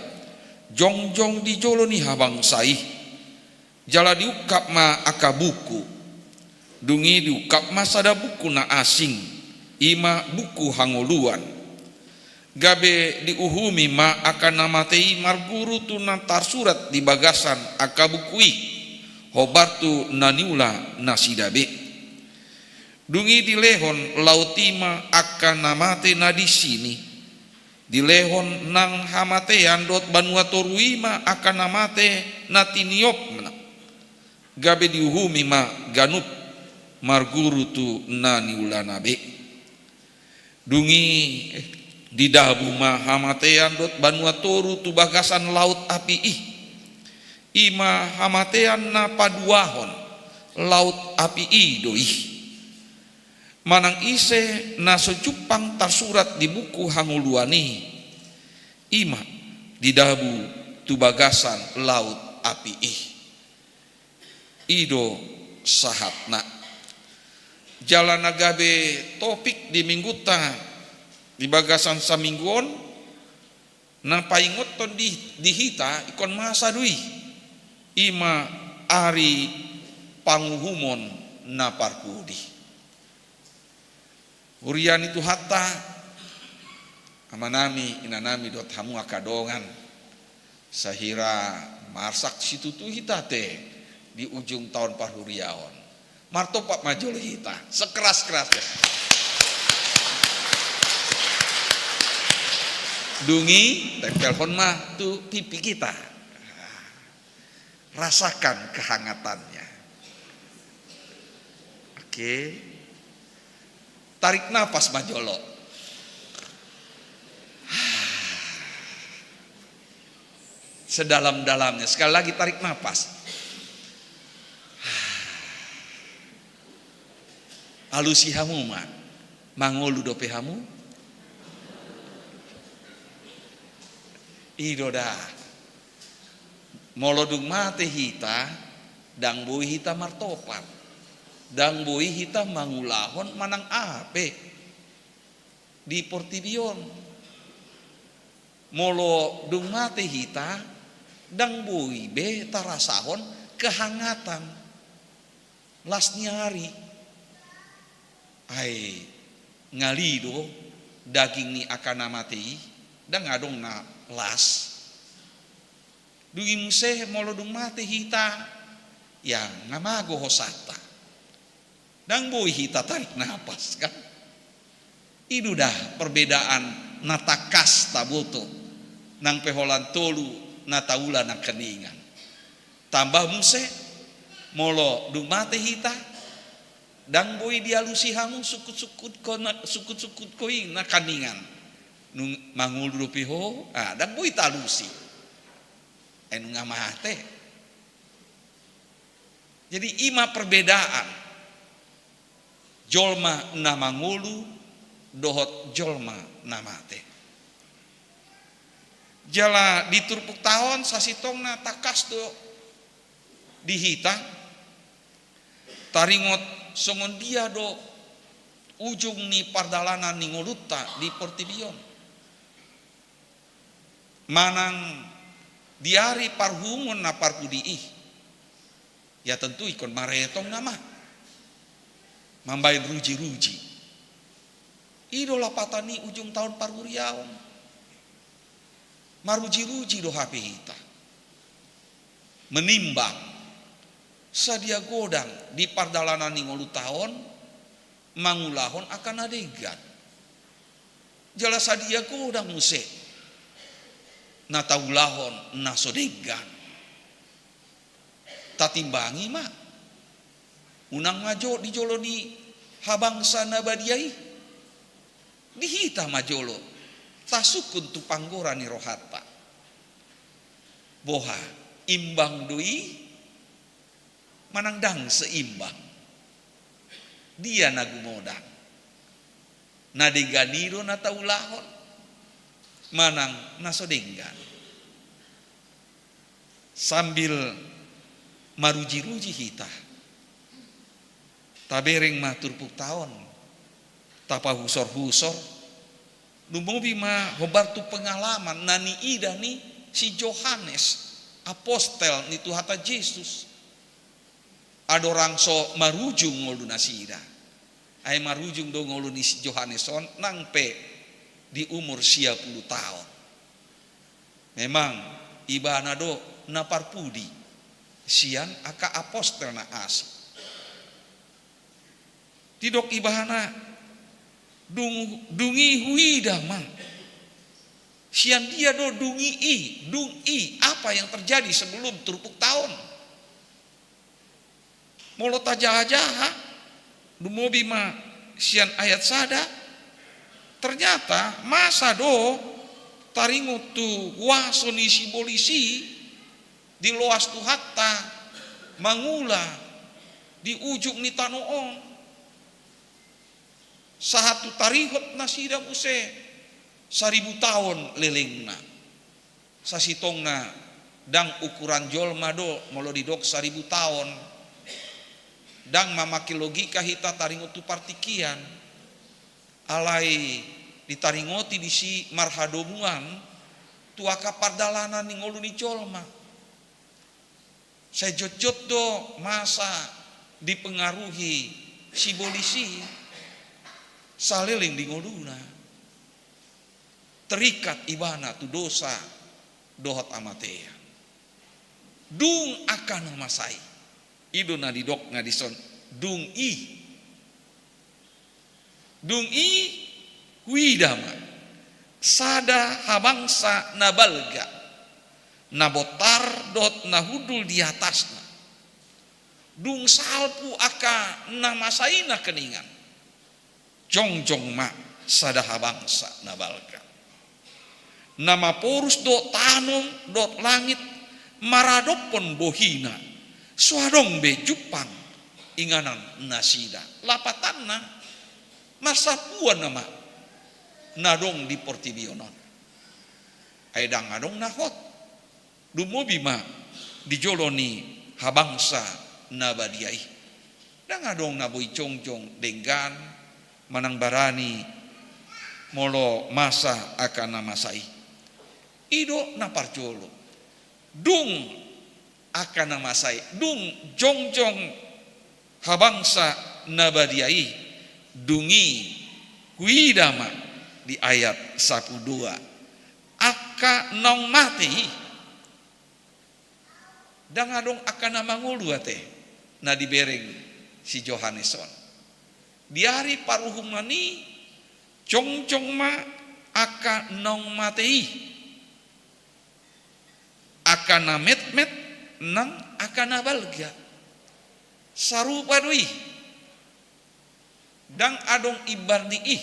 jongjong di jolo ni habangsa i. Jala diungkap ma angka buku. Dung i diungkap ma sada buku na asing, i ma buku hangoluan. Gabe diuhumi ma angka na mate i marguru tu na tarsurat di bagasan angka buku i, hombar tu na niula nasida be. Dung i dilehon laut i ma angka na mate na disi i. Dilehon nang hamatean dohot banua toru i ma angka na mate na tiniopna. Gabe diuhumi ma ganup marguru tu na niulana be. Dung i, eh, didabu ma hamatean dohot banua toru tu bagasan laut api i. I ma hamatean na paduahon, laut api i do i. Manang ise na so jumpang tarsurat di buku hangoluan i, i ma didabu tu bagasan laut api i. I do sahatna. Jala na gabe topik di minggunta di bagasan saminggu on, na paingothon di, di hita ingkon masa do i, i ma ari panguhumon na parpudi. Huria ni Tuhanta, amanami, inanami dohot hamu angka dongan, sahira marsak situtu hita ate di ujung taon parhuriaon. Martompak ma jolo hita sekeras-kerasna. Dung i tempelhon ma tu pipi hita. Rasakan kehangatannya. Oke. Tarik napas ma jolo. Sedalam-dalamnya. Sekali lagi tarik napas. Alusi hamu ma. Mangolu dope hamu? I do da. Molo dung mate hita, ndang boi hita martopan. Ndang boi hita mangulahon manang aha pe di portibi on. Molo dung mate hita, ndang boi be tarasahon kehangatan las ni ari. Ai ngali do daging ni angka na mate i, ndang adong na las. Dung i muse molo dung mate hita, ia nga mago hosanta. Ndang boi hita tarik napas, kan? I do da perbedaan na tangkas taboto, nang pe holan tolu na taula nangkiningan. Tambah muse, molo dung mate hita, ndang boi dialusi hamu sungkut-sungkut ho na, sungkut-sungkut ho i nangkiningan. Nunga mangolu dope ho, ah, ndang boi talusi. Ai nunga mate. Jadi i ma perbedaan jolma na mangolu dohot jolma na mate. Jala di turpukta on sasintongna tangkas do di hita taringot songon dia do ujung ni pardalanan ni ngolunta di portibi on. Manang di ari parhungon na parpudi i, ia tentu ingkon maretong nama mambaen ruji-ruji. I do lapatan ni ujung taon parhuriaon. Maruji-ruji do hape hita. Menimbang sadia godang di pardalanan ni ngolunta on mangulahon angka na denggan. Jala sadia godang muse na taulahon na so denggan. Tatimbangi ma. Unang ma jo di jolo ni habangsa na badia i. Di hita ma jolo tasungkun tu panggora ni rohanta. Boha, imbang do i? Manang ndang seimbang? Dia na gumodang? Na denggan i do na taulahon, manang na so denggan? Sambil maruji-ruji hita, tabereng ma turpukta on, tapahusor-husor. Lumobi ma hombar tu pengalaman na niida ni si Johannes, apostel ni Tuhanta Jesus. Adong so marujung ngolu nasida. Ai marujung do ngolu ni si Johannes on nang pe di umur sia pulu taon. Memang ibana do na parpudi sian angka apostel na asing. Didok ibana, dung, dung i huida ma. Sian dia do dung i, i, dung i, apa yang terjadi sebelum turpukta on? Molo tajaha-jaha, Lumobi ma sian ayat sada, ternyata masa do taringot tu huaso ni sibolis i di loas Tuhanta mangula di ujung ni tano on. Sahat tu tarihot nasida muse saribu taon lelengna. Sasintongna ndang ukuran jolma do molo didok saribu taon. Ndang mamakai logika hita taringot tu partingkian. Alai ditaringoti disi marhadomuan tu angka pardalanan ni ngolu ni jolma. Sai jotjot do masa dipengaruhi sibolis i saleleng di ngoluna. Terikat ibana tu dosa dohot hamatean. Dung angka na masa i. I do na didok nga dison, dung i. Dung i huida ma sada habangsa na balga, na bontar dohot na hundul di atasna. Dung salpu angka na masa i nangkiningan, jongjong ma sada habangsa na balga, na maporus dohot tano dohot langit maradophon bohina. So adong be jumpang inganan nasida. Lapatanna, marsampuan nama na adong di portibi on. Ai ndang adong na hot. Lumobi ma di jolo ni habangsa na badia i. Ndang adong na boi jongjong denggan manang barani molo masa angka na masa i. I do na parjolo. Dung angka na masa i, dung jongjong habangsa na badia i, dung i huida ma di ayat sampulu dua angka naung mate i. Ndang adong angka na mangolu ate na dibereng si Johannes on. Di ari paruhuman i jongjong ma angka naung mate i, angka na metmet nang angka na balga. Sarupa do i. Ndang adong imbar ni i.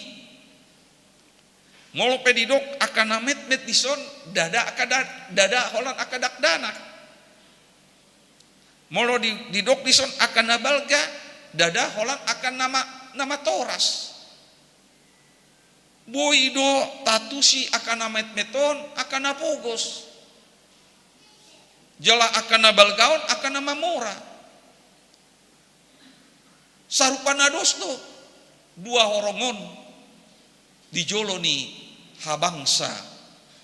Molo pe didok angka na metmet dison, ndada angka da-, ndada holan angka dakdanak. Molo di-, didok dison angka na balga, ndada holan angka na ma-, na matoras. Boi do taantusi angka na metmet on angka na pogos, jala angka na balga on angka na mamora. Sarupa na dos do dua horong on di jolo ni habangsa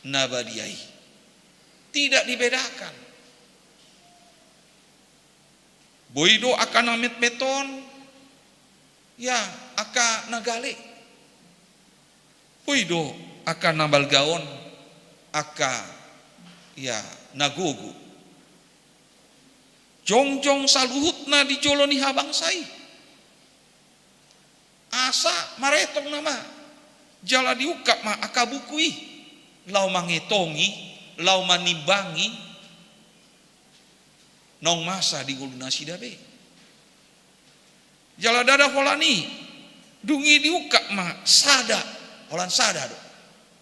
na badia i. Tidak dibedakan. Boi do angka na metmet on, ya, angka na gale. Boi do angka na balga on, angka, ya, na gogo. Jongjong saluhutna di jolo ni habangsa i. Asa maretong nama, jala diungkap ma angka buku i, laho mangetongi, laho manimbangi, naung masa di ngolu nasida be. Jala ndada holan i, dung i diungkap ma sada, holan sada do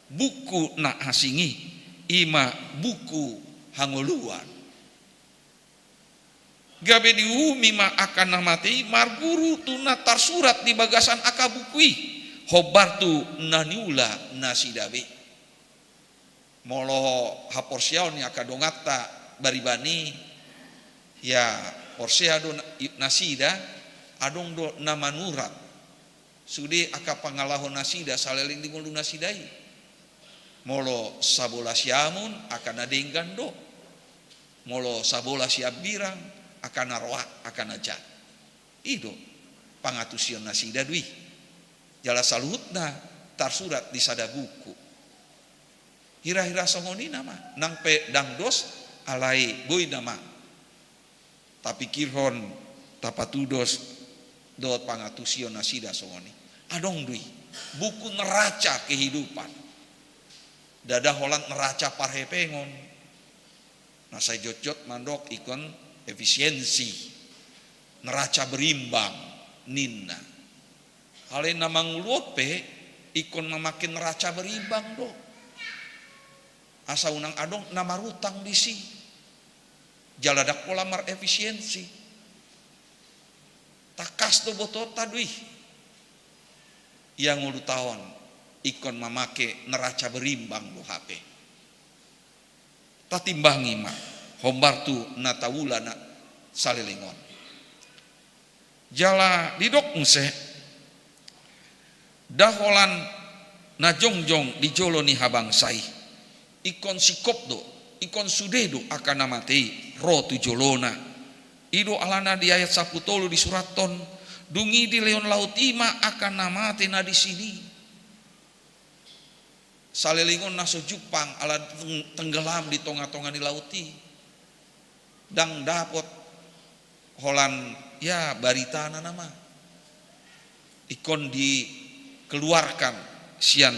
buku na asing i, i ma buku hangoluan. Gabe diuhumi ma angka na mate i marguru tu na tarsurat di bagasan angka buku i, hombar tu na niula nasida be. Molo haporseaon ni angka donganta bariban i, ya, porsea do na-, i-, nasida, adong do na manurat sude angka pangalaho nasida saleleng di ngolu nasida i. Molo sabola siamun, angka na denggan do. Molo sabola siambirang, angka na roa, angka na jat. I do pangantusion nasida do i. Jala saluhutna tarsurat di sada buku. Hira-hira songon i nama, nang pe ndang dos, alai boi nama tapikirhon, tapatudos dohot pangantusion nasida songon i. Adong do i buku neraca kehidupan. Ndada holan neraca parhepengon. Na sai jotjot mandok ingkon efisiensi, neraca berimbang ninna. Alai na mangolu on pe ingkon mamake neraca berimbang do. Asa unang adong na marutang disi. Jala ndang pola marefisiensi. Tangkas do botoonta do i. Ia ngolunta on ingkon mamake neraca berimbang do hape. Tatimbangi ma hombar tu na taula na saleleng on. Jala didok muse, nda holan na jongjong di jolo ni habangsa i, ingkon singkop do, ingkon sude do angka na mate i ro tu jolona. I do alana di ayat sampulu tolu disurathon, dung i dilehon laut i ma angka na mate na disi i. Saleleng on na so jumpang ala teng-, tenggelam di tonga-tonga ni laut i. Ndang dapot holan, ya, baritana nama. Ingkon dikeluarkan sian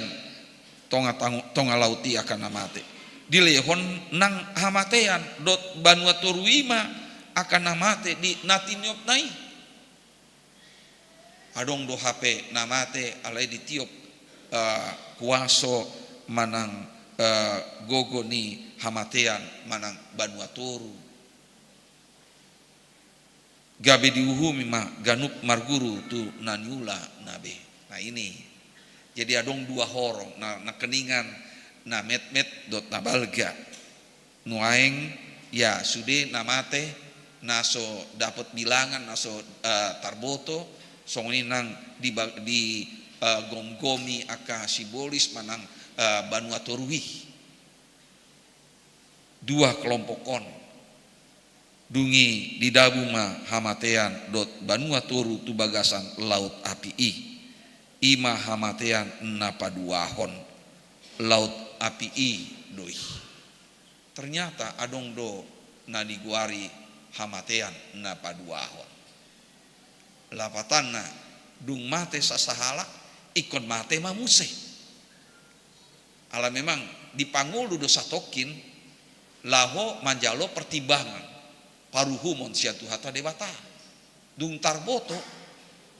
tonga, tonga laut i angka na mate. Dilehon nang hamatean dohot banua toru i ma angka na mate di na tiniopna i. Adong do hape na mate alai ditiop, eh, kuaso manang, eh, gogo ni hamatean manang banua toru. Gabe diuhumi ma ganup marguru tu na niula na be. Nah, ini. Jadi adong dua horong, na, na keningan, na metmet dohot na balga. Nuaeng, ya, sude na mate, na so dapot bilangan, na so, eh, tarboto, songon i nang di ba-, di, eh, gomgomi angka simbolis manang, eh, banua toru i. Dua kelompok on. Dung i didabu ma hamatean dohot banua toru tu bagasan laut api i. I ma hamatean na paduahon. Laut api i do i. Ternyata adong do na digoari hamatean na paduahon. Lapatanna, dung mate sasahalak, ingkon mate ma muse. Ala memang dipangolu do satongkin laho manjalo pertimbangan paruhumon sian Tuhanta Debata. Dung tarboto,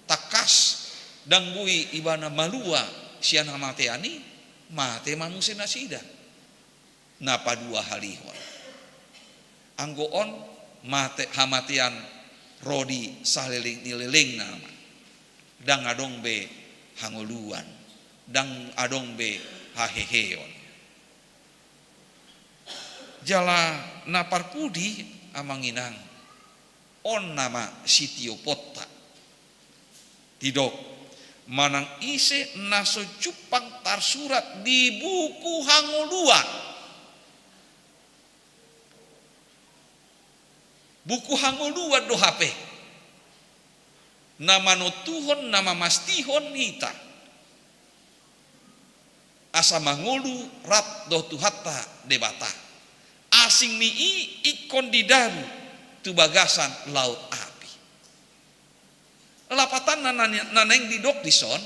tangkas, ndang boi ibana malua sian hamatean i, mate ma muse nasida. Na paduahalihon. Anggo on mate, hamatean ro di saleleng ni lelengna ma. Ndang adong be hangoluan, ndang adong be haheheon. Jala na parpudi, amang inang, on nama sitioponta. Didok, manang ise na so jumpang tarsurat di buku hangoluan. Buku hangoluan do hape na manontuhon, na mamastihon hita asa mangolu rap dohot Tuhanta Debata. Asing ni i ingkon didabu tu bagasan laut api. Lapatanna na, na, na naeng didok dison,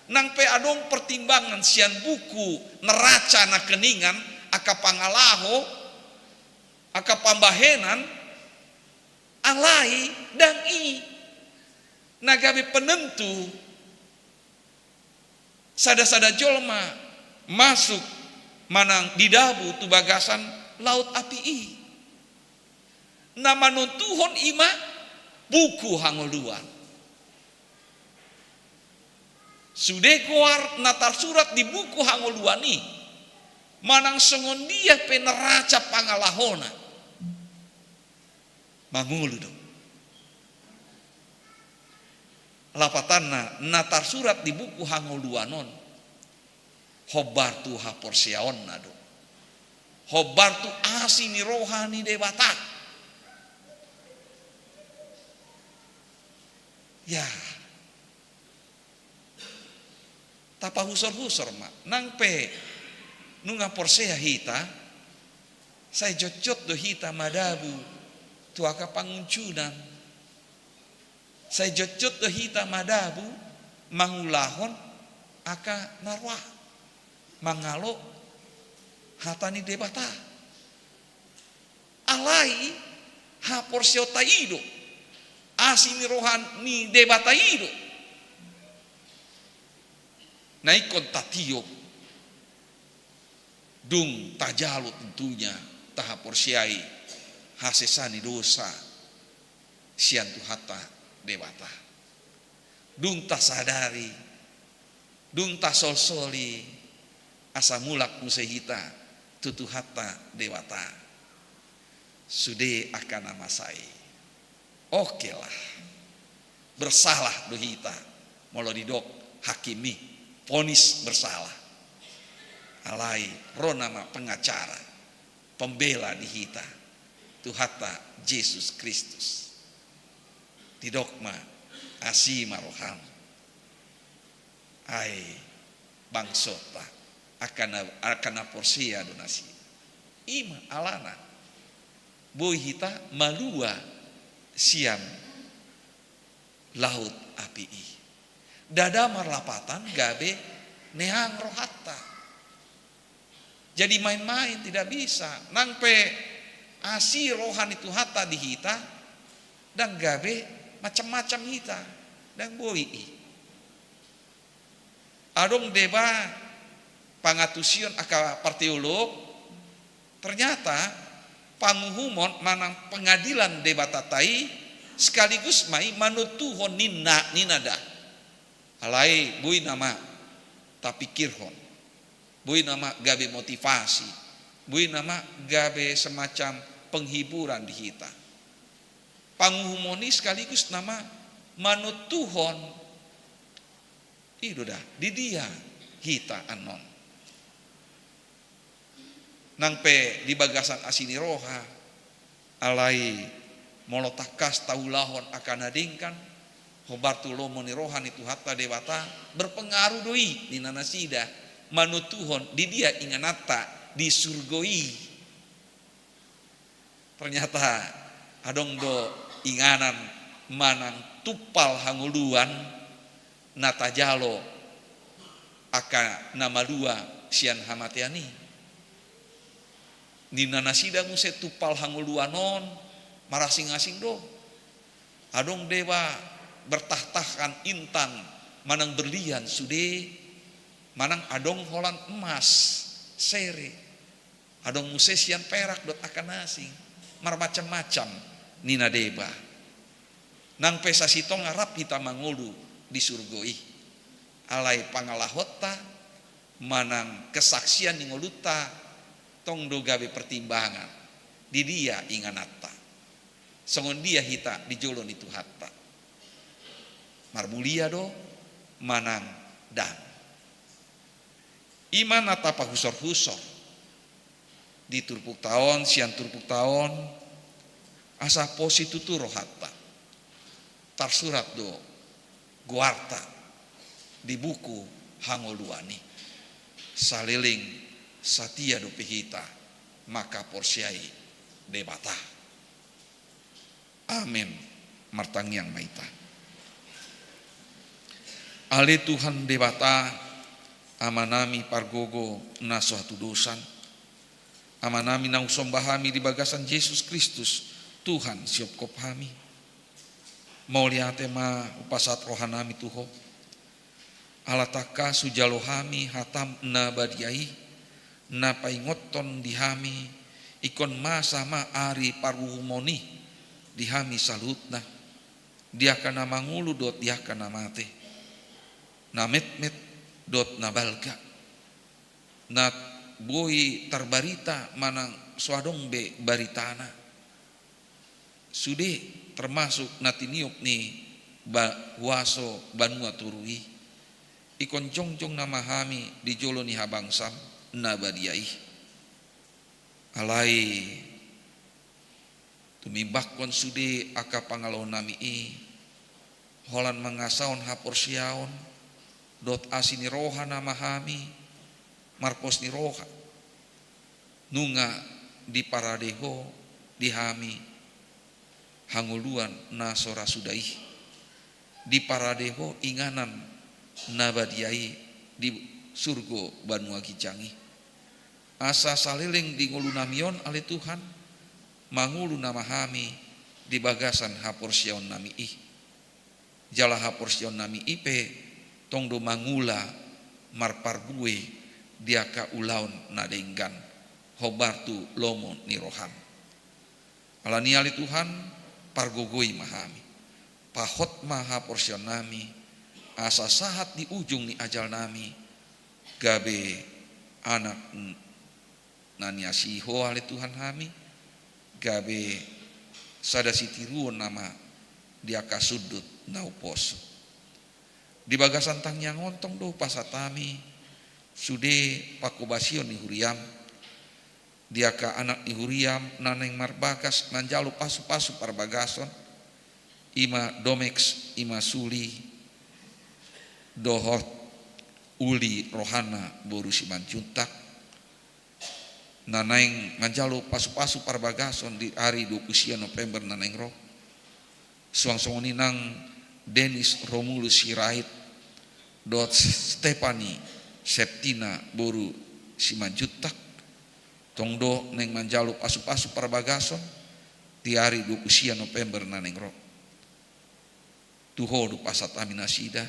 nang pe adong pertimbangan sian buku neraca na keningan, angka pangalaho, angka pambahenan, alai ndang i na gabe penentu sada-sada jolma masuk manang didabu tu bagasan laut api i. Na manontuhon i ma buku hangoluan. Sude goar na tarsurat di buku hangoluan i, manang songon dia pe neraca pangalahona, mangolu do. Lapatanna, na tarsurat di buku hangoluan on, hombar tu haporseaonna do. Hombar tu asi ni roha ni Debata. Ya. Tapahusor-husor ma, nang pe nunga porsea hita, sai jotjot do hita madabu tu angka pangunjunan. Sai jotjot do hita madabu mangulahon angka na roa, mangalo hata ni Debata. Alai haporseaonta i do, asi ni roha ni Debata i do Na ingkon tatiop, dung tajalo tentunya tahaporseai hasesaan ni dosa sian Tuhanta Debata. Dung tasadari, dung tasolsoli, asa mulak muse hita tu Tuhanta Debata. Sude angka na masa i. Oke lah. Bersalah do hita. Molo didok hakim i, vonis bersalah. Alai ro nama pengacara, pembela di hita, Tuhanta Jesus Kristus. Didok ma, asi ma roham. Ai bangsota, angka na, angka na porsea do nasida. I ma alana boi hita malua sian laut api i. Ndada marlapatan gabe neang rohanta. Jadi main-main tidak bisa. Nang pe asi roha ni Tuhanta di hita, ndang gabe macam-macam hita. Ndang boi i. Adong deba pangantusion angka parteolog, ternyata panguhumon manang pengadilan Debatanta i sekaligus ma i manontuhon ninna, ninna da. Alai boi nama tapikirhon, boi nama gabe motivasi, boi nama gabe semacam penghiburan di hita. Panguhumon i sekaligus nama manontuhon. I do da, di dia hita annon. Nang pe di bagasan asi ni roha, alai molo tangkas taulahon angka na denggan, hombar tu lomo ni roha ni Tuhanta Debata, berpengaruh do i ninna nasida, manontuhon di dia ingananta di surgo i. Ternyata adong do inganan manang tumpal hangoluan na tajalo angka na malua sian hamatean i. Ninna nasida muse tumpal hangoluan on marasing-asing do. Adong deba bertahtahan intan manang berlian sude, manang adong holan emas, sere. Adong muse sian perak dohot angka na asing, marmacam-macam ninna deba. Nang pe sasintongna rap hita mangolu di surgo i. Alai pangalahonta manang kesaksian ni ngolunta tong do gabe pertimbangan. Di dia ingananta? Songon dia hita di jolo ni Tuhanta? Marmulia do manang ndang? I ma na tapahusor-husor di turpukta on, sian turpukta on, asa posi tutu rohanta. Tarsurat do goarta di buku hangoluan i. Saleleng satia dope hita mangkaporseai Debata. Amen. Martangiang ma hita. Ale Tuhan Debata, Amanami pargogo na so hatudosan, Amanami na husomba hami di bagasan Jesus Kristus, Tuhan siopkop hami. Mauliate ma hupasahat rohanami tu Ho. Ala tangkas hujalo hami hataM na badia i, na paingothon di hami, ingkon masa ma ari paruhumon i di hami saluhutna, di angka na mangolu dohot di angka na mate, na metmet dohot na balga, na boi tarbarita manang so adong be baritana. Sude termasuk na tiniop ni ba-, huaso banua toru i. Ingkon jongjong nama hami di jolo ni habangsam na badia i. Alai tumimbangkon sude angka pangalahonami i, holan mangasahon haporseaon dohot asi ni roha nama hami, marpos ni roha. Nunga diparade Ho di hami hangoluan na so ra suda i. Diparade Ho inganan na badia i di surgo banua ginjang i. Asa saleleng di ngolunami on ale Tuhan, mangolu nama hami di bagasan haporseaonnami i. Jala haporseaonnami i pe tong do mangula marparbue di angka ulaon na denggan, hombar tu lomo ni roham. Alani i ale Tuhan, pargogoi ma hami, pahot ma haporseaonnami, asa sahat di ujung ni ajalnami, gabe anak n-, na niasihi Ho ale Tuhan hami, gabe sada sitiruon nama di angka sundut na huposo. Di bagasan tangiang on tong do hupasahat hami sude panghobasion ni huriam, di angka anak ni huriam na naeng marbagas manjalo pasupasu parbagason, i ma Domex, i ma Suli, dohot Uli Rohana boru Simanjuntak, na naeng manjalo pasupasu parbagason di ari dua pulu sia November na naeng ro. Suang songon i nang Denis Romulus Sirait dohot Stefani Septina boru Simanjuntak, tong do naeng manjalo pasupasu parbagason di ari dua pulu sia November na naeng ro. Tu Ho do hupasahat hami nasida,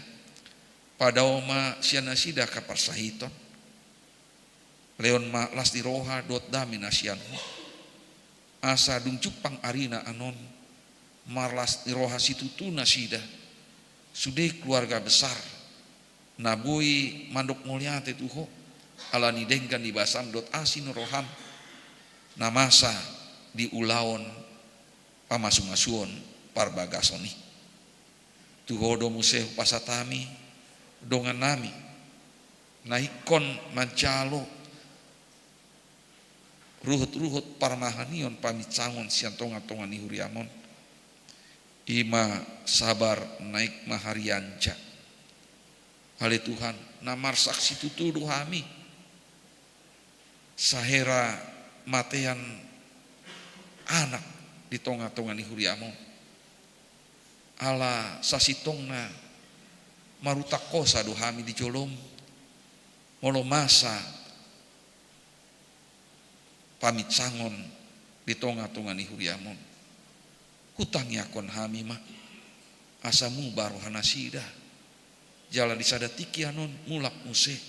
padao ma sian nasida angka parsahiton, lehon ma las ni roha dohot dame na sian Ho, asa dung jumpang arina annon, marlas ni roha situtu nasida, sude keluarga besar, na boi mandok mauliate tu Ho, alani denggan ni basam dohot asi ni roham, na masa di ulaon pamasumasuon parbagason i. Tu Ho do muse hupasahat hami, dongannami, na ingkon manjalo ruhut-ruhut parmahanion paminsangon sian tonga-tonga ni huriam on, i ma Sabar Naik Maharianja. Ale Tuhan, na marsak situtu do hami, sahera matean anak di tonga-tonga ni huriam on. Ala sasintongna marutak hosa do hami di jolom, molo masa paminsangon di tonga-tonga ni huriam on. Hutangiangkon hami ma, asa muba roha nasida, jala di sada tingki annon mulak muse,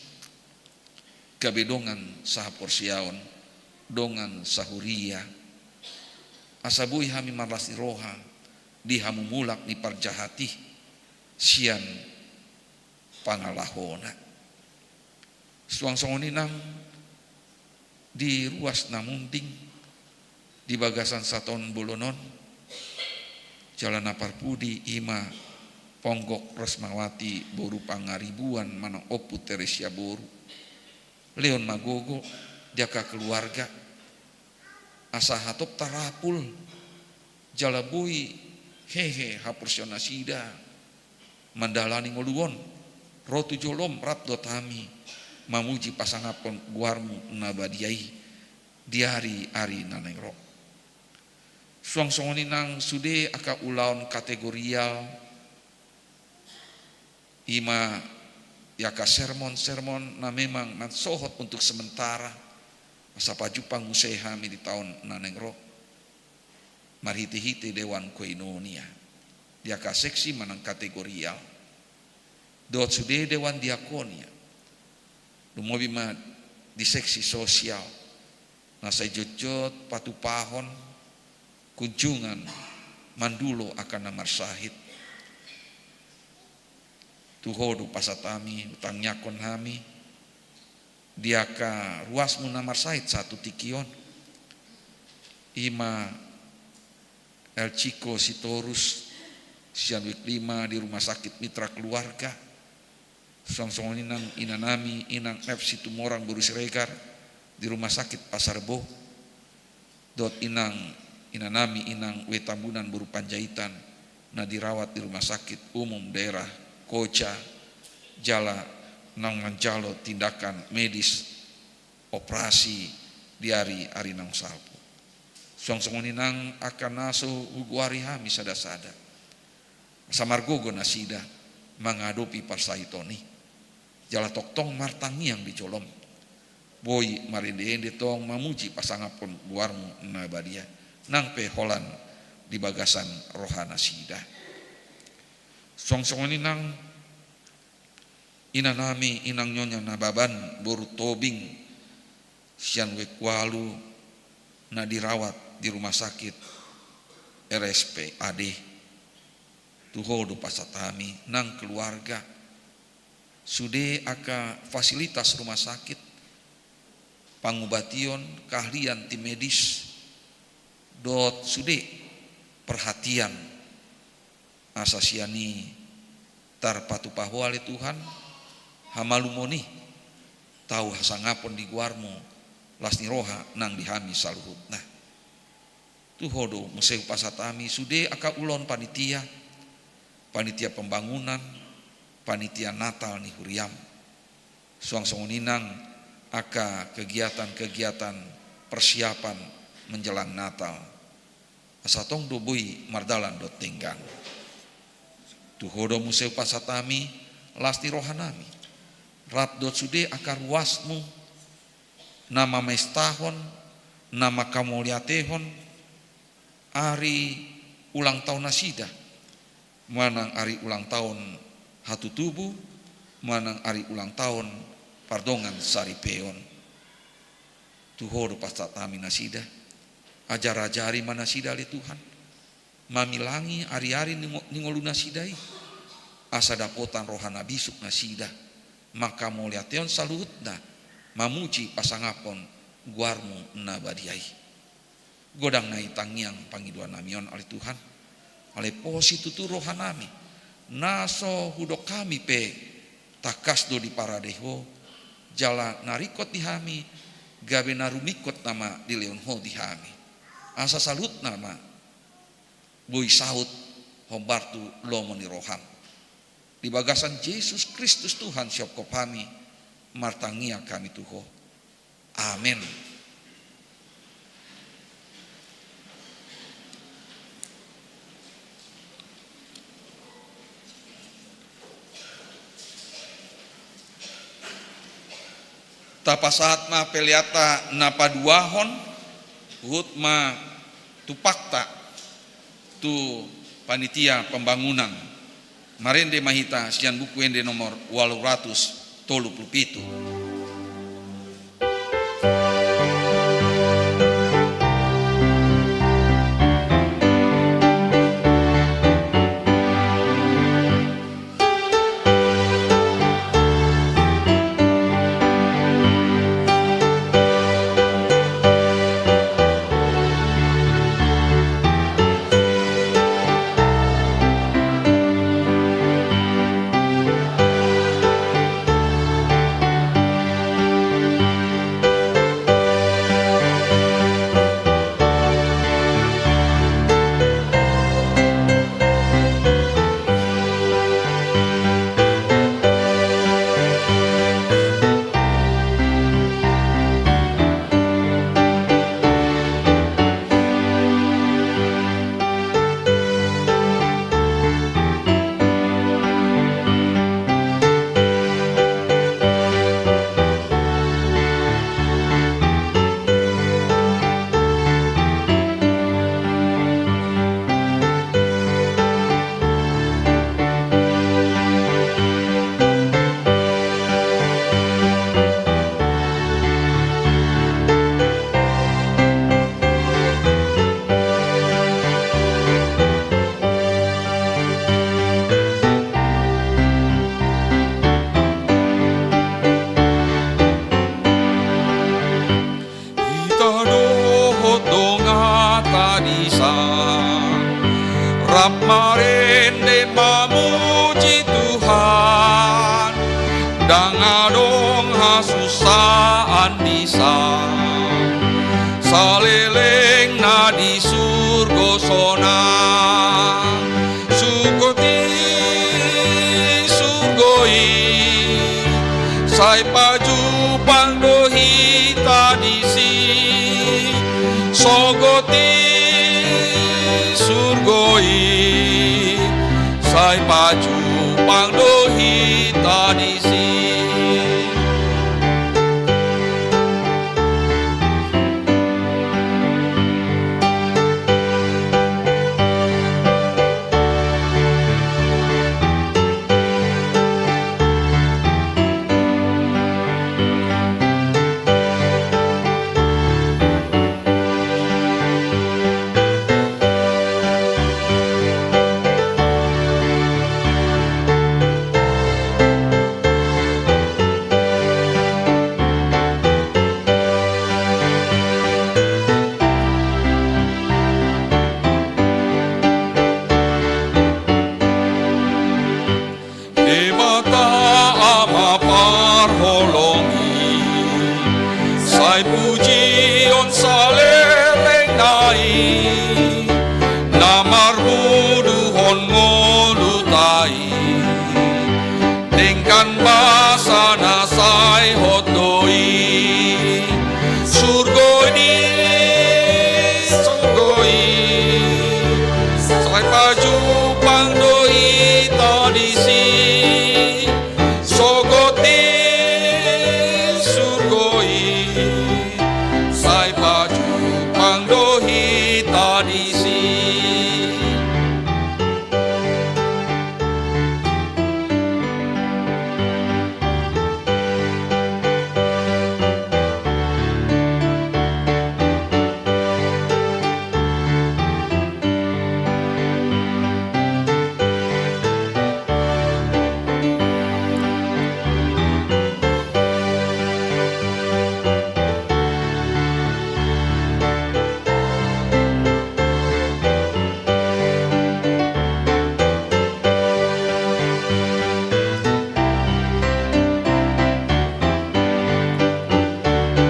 gabe dongan sahaporseaon, dongan sahuria, asa boi hami marlas ni roha di hamumulak ni parjahat i sian pangalahona. Suang songon i nang di ruas na munding di bagasan sataon bolon on, jala na parpudi i ma Ponggok Rosmawati boru Pangaribuan manang Ompu Teresia boru. Lehon ma gogo di angka keluarga, asa hatop tarapul, jala boi hehe haporseaon nasida mandalani ngolu on, ro tu jolom rap dohot hami mamuji pasangaphon goarmu na badia i di ari-ari na naeng ro. Suang songon i nang sude angka ulaon kategorial, i ma angka sermon-sermon na memang mansohot untuk sementara, asa pajumpang muse hami di taon na naeng ro, marhite-hite dewan koinonia di angka seksi manang kategorial, dohot sude dewan diakonia, lumobi ma di seksi sosial, na sai jotjot patupahon kunjungan mandulo angka na marsahit. Tu Ho do hupasahat hami, hutangiangkon hami di angka ruasmu na marsahit sahat tu tingki on, i ma El Ciko Sitorus sian Wik lima di Rumah Sakit Mitra Keluarga. Suang songon i nang inanami Inang F Situmorang boru Siregar di Rumah Sakit Pasar Bo, dohot inang, inanami Inang W Tambunan boru Panjaitan na dirawat di Rumah Sakit Umum Daerah Koja, jala naung manjalo tindakan medis operasi di ari-ari naung salpu. Suang songon i nang angka na so hugoari hami sada-sada, asa margogo nasida mangadopi parsahiton i, jala tongtong martangiang di jolom, boi marende-ende tong mamuji pasangaphon goarmu na badia, nang pe holan di bagasan roha nasida. Suang songon i nang Inanami, Inang Nyonya Nababan boru Tobing sian Wekualu na dirawat di rumah sakit R S P A D. Tu Ho do pasahat hami nang keluarga, sude angka fasilitas rumah sakit, pangobation, keahlian tim medis, dohot sude perhatian. Asa sian i tarpatupa Ho ale Tuhan, hamalumon i, tau hasangapon di goar-Mu, las ni roha nang di hami saluhutna. Tu Ho do muse hupasahat hami sude angka ulaon panitia, panitia pembangunan, panitia Natal ni huria-M. Suang songon i nang angka kegiatan-kegiatan persiapan menjelang Natal. Asa tong do boi mardalan dohot denggan. Tu Ho do muse hupasahat hami las ni rohanami, rap dohot sude angka ruas-Mu, na mamestahon, na mangkamauliatehon ari ulang taon nasida, manang ari ulang taon hatutubu, manang ari ulang taon pardongan saripeon. Tu Ho do pasahat hami nasida, ajar-ajari ma nasida ale Tuhan, mamilangi ari-ari ni ngo-, ni ngolu nasida i, asa dapotan roha na bisuk nasida, mangkamauliatehon saluhutna, mamuji pasangaphon goar-Mu na badia i. Godang na i tangiang pangidoannami on ale Tuhan, alai pos situtu rohanami, na so hudok hami pe tangkas do diparade Ho, jala na ringkot di hami gabe na rumingkot nama dilehon Ho di hami. Asa saluhutna ma boi saut hombar tu lomo ni roha-M. Di bagasan Jesus Kristus Tuhan sihophop hami, martangiang hami tu Ho. Amen. Tapasahat ma peleanta na paduahon, huhut ma tupakta tu panitia pembangunan. Marende ma hita sian Buku Ende nomor ualu ratus tolu pulu pitu. Hita dohot donganta disa, rap marende mamuji Tuhan, ndang adong hasusaan disa, saleleng na di surgo sonang. Sungkot i surgo i, sai pajumpang do hita disi. Sungkot i surgo i, sai pajumpang do hita disi. Denggan basa na sai hot do i, surgo i, surgo i, sai pajumpang do hita disi. Sogot i, surgo i, sai pajumpang do hita disi.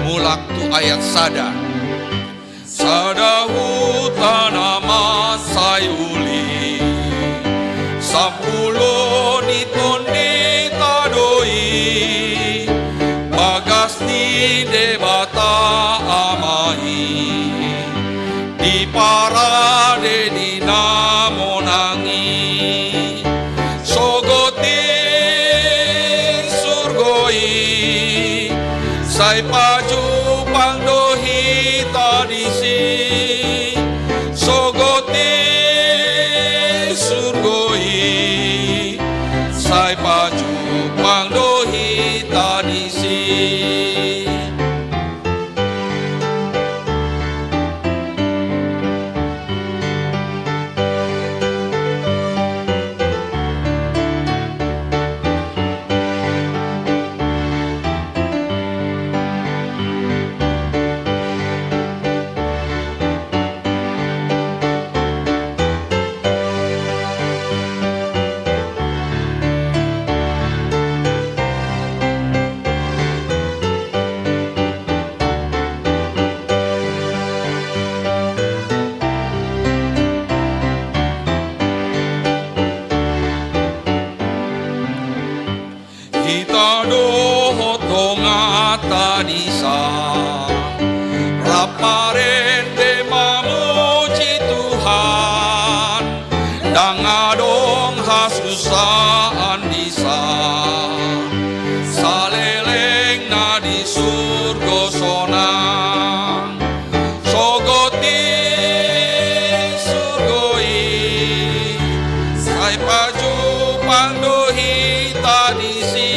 Mulak tu ayat sada. Sada huta na mansai uli, sampulu ni tondi tadok i, bagas ni Debata Ama i, di parade ni na monang i. Sogot i, surgo i, sai pajumpang do hita disi. Sogot i, surgo i, sai pajumpang do hita disi. Hita dohot donganta disa, rap marende mamuji Tuhan, ndang adong hasusaan disa, salelengna di surgo sonang. Sogot i, surgo i, sai pajumpang do hita disi.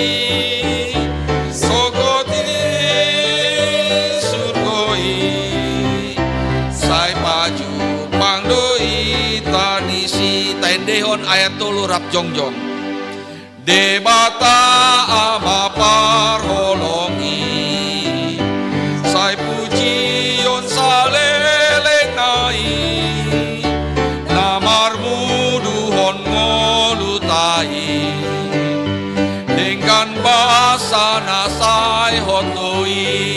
Sogot i, surgo i, sai pajumpang do hita disi. Taendehon ayat tolu rap jongjong. Debata Ama parholong i, sai pujion salelengna i, na marmuduhon ngoluta i, denggan basa na sai hot do i.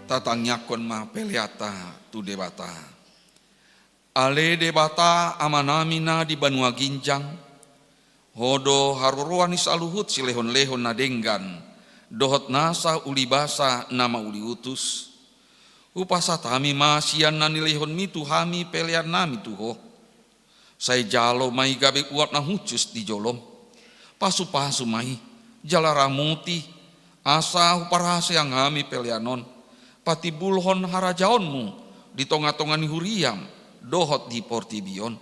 Tatangiangkon ma peleanta tu Debata. Ale Debata Amanami na di banua ginjang, Ho do haroroan ni saluhut silehonlehon na denggan dohot nasa ulibasa na mauliutus. Hupasahat hami ma sian na nilehonmi tu hami peleannami tu Ho. Sai jalo ma i gabe uap na hushus di jolom. Pasupasu ma i, jala ramoti, asa huparhaseang hami pelean on patimbulhon harajaonmu di tongatonga ni huriam dohot di portibi on.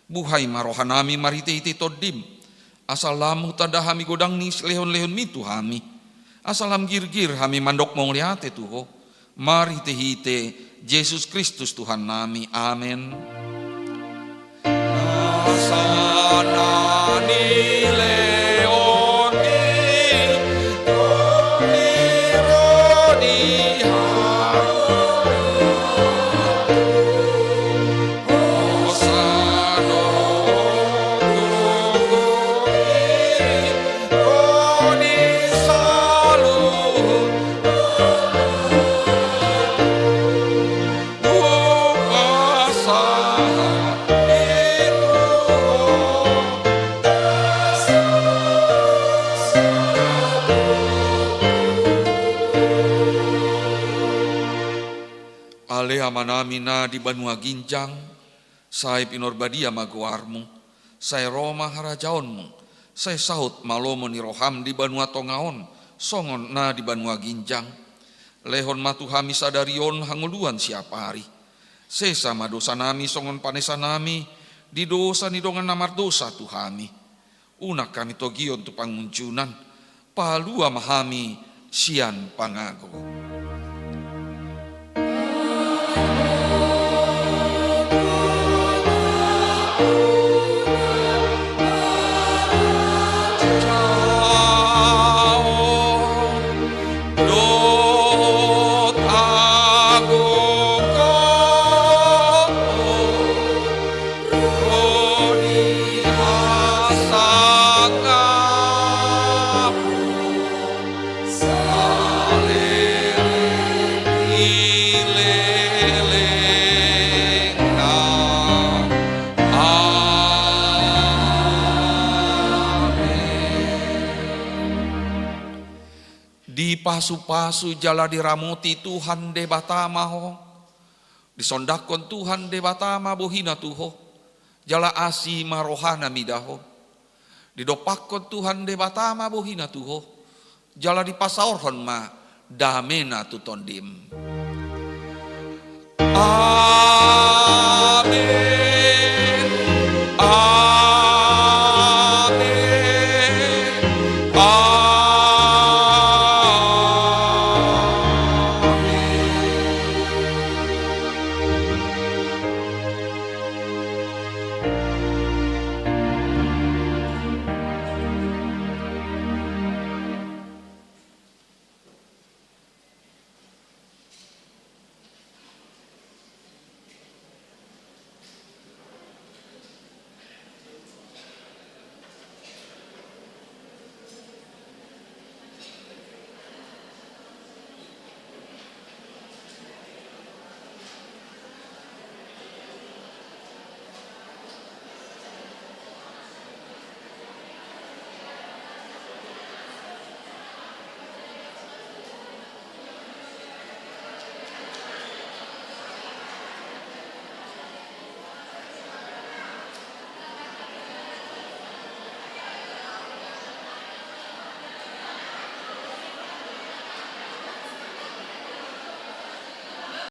Buhai ma rohanami marhitehite Tondim, asa lam hutanda hami godang ni silehonlehonmi tu hami, asa lam girgir hami mandok mauliate tu Ho, marhitehite Jesus Kristus Tuhannami. Amen. Nasa na nilehonmi tu E Amanami na di banua ginjang, sai pinarbadia ma goarmu, sai ro ma harajaonmu, sai saut ma lomo ni roham di banua tonga on, songon na di banua ginjang. Lehon ma tu hami sadari on hangoluan siapari. Sesa ma dosanami songon panesanami di dosa ni dongan na mardosa tu hami. Unang hami togion tu pangunjunan, palua ma hami sian pangago. Dipasupasu jala diramoti Tuhan Debata ma ho. Disondangkon Tuhan Debata ma bohina tu ho, jala asi ma rohana mida ho. Didompakkon Tuhan Debata ma bohina tu ho, jala dipasaorhon ma damena tu tondim.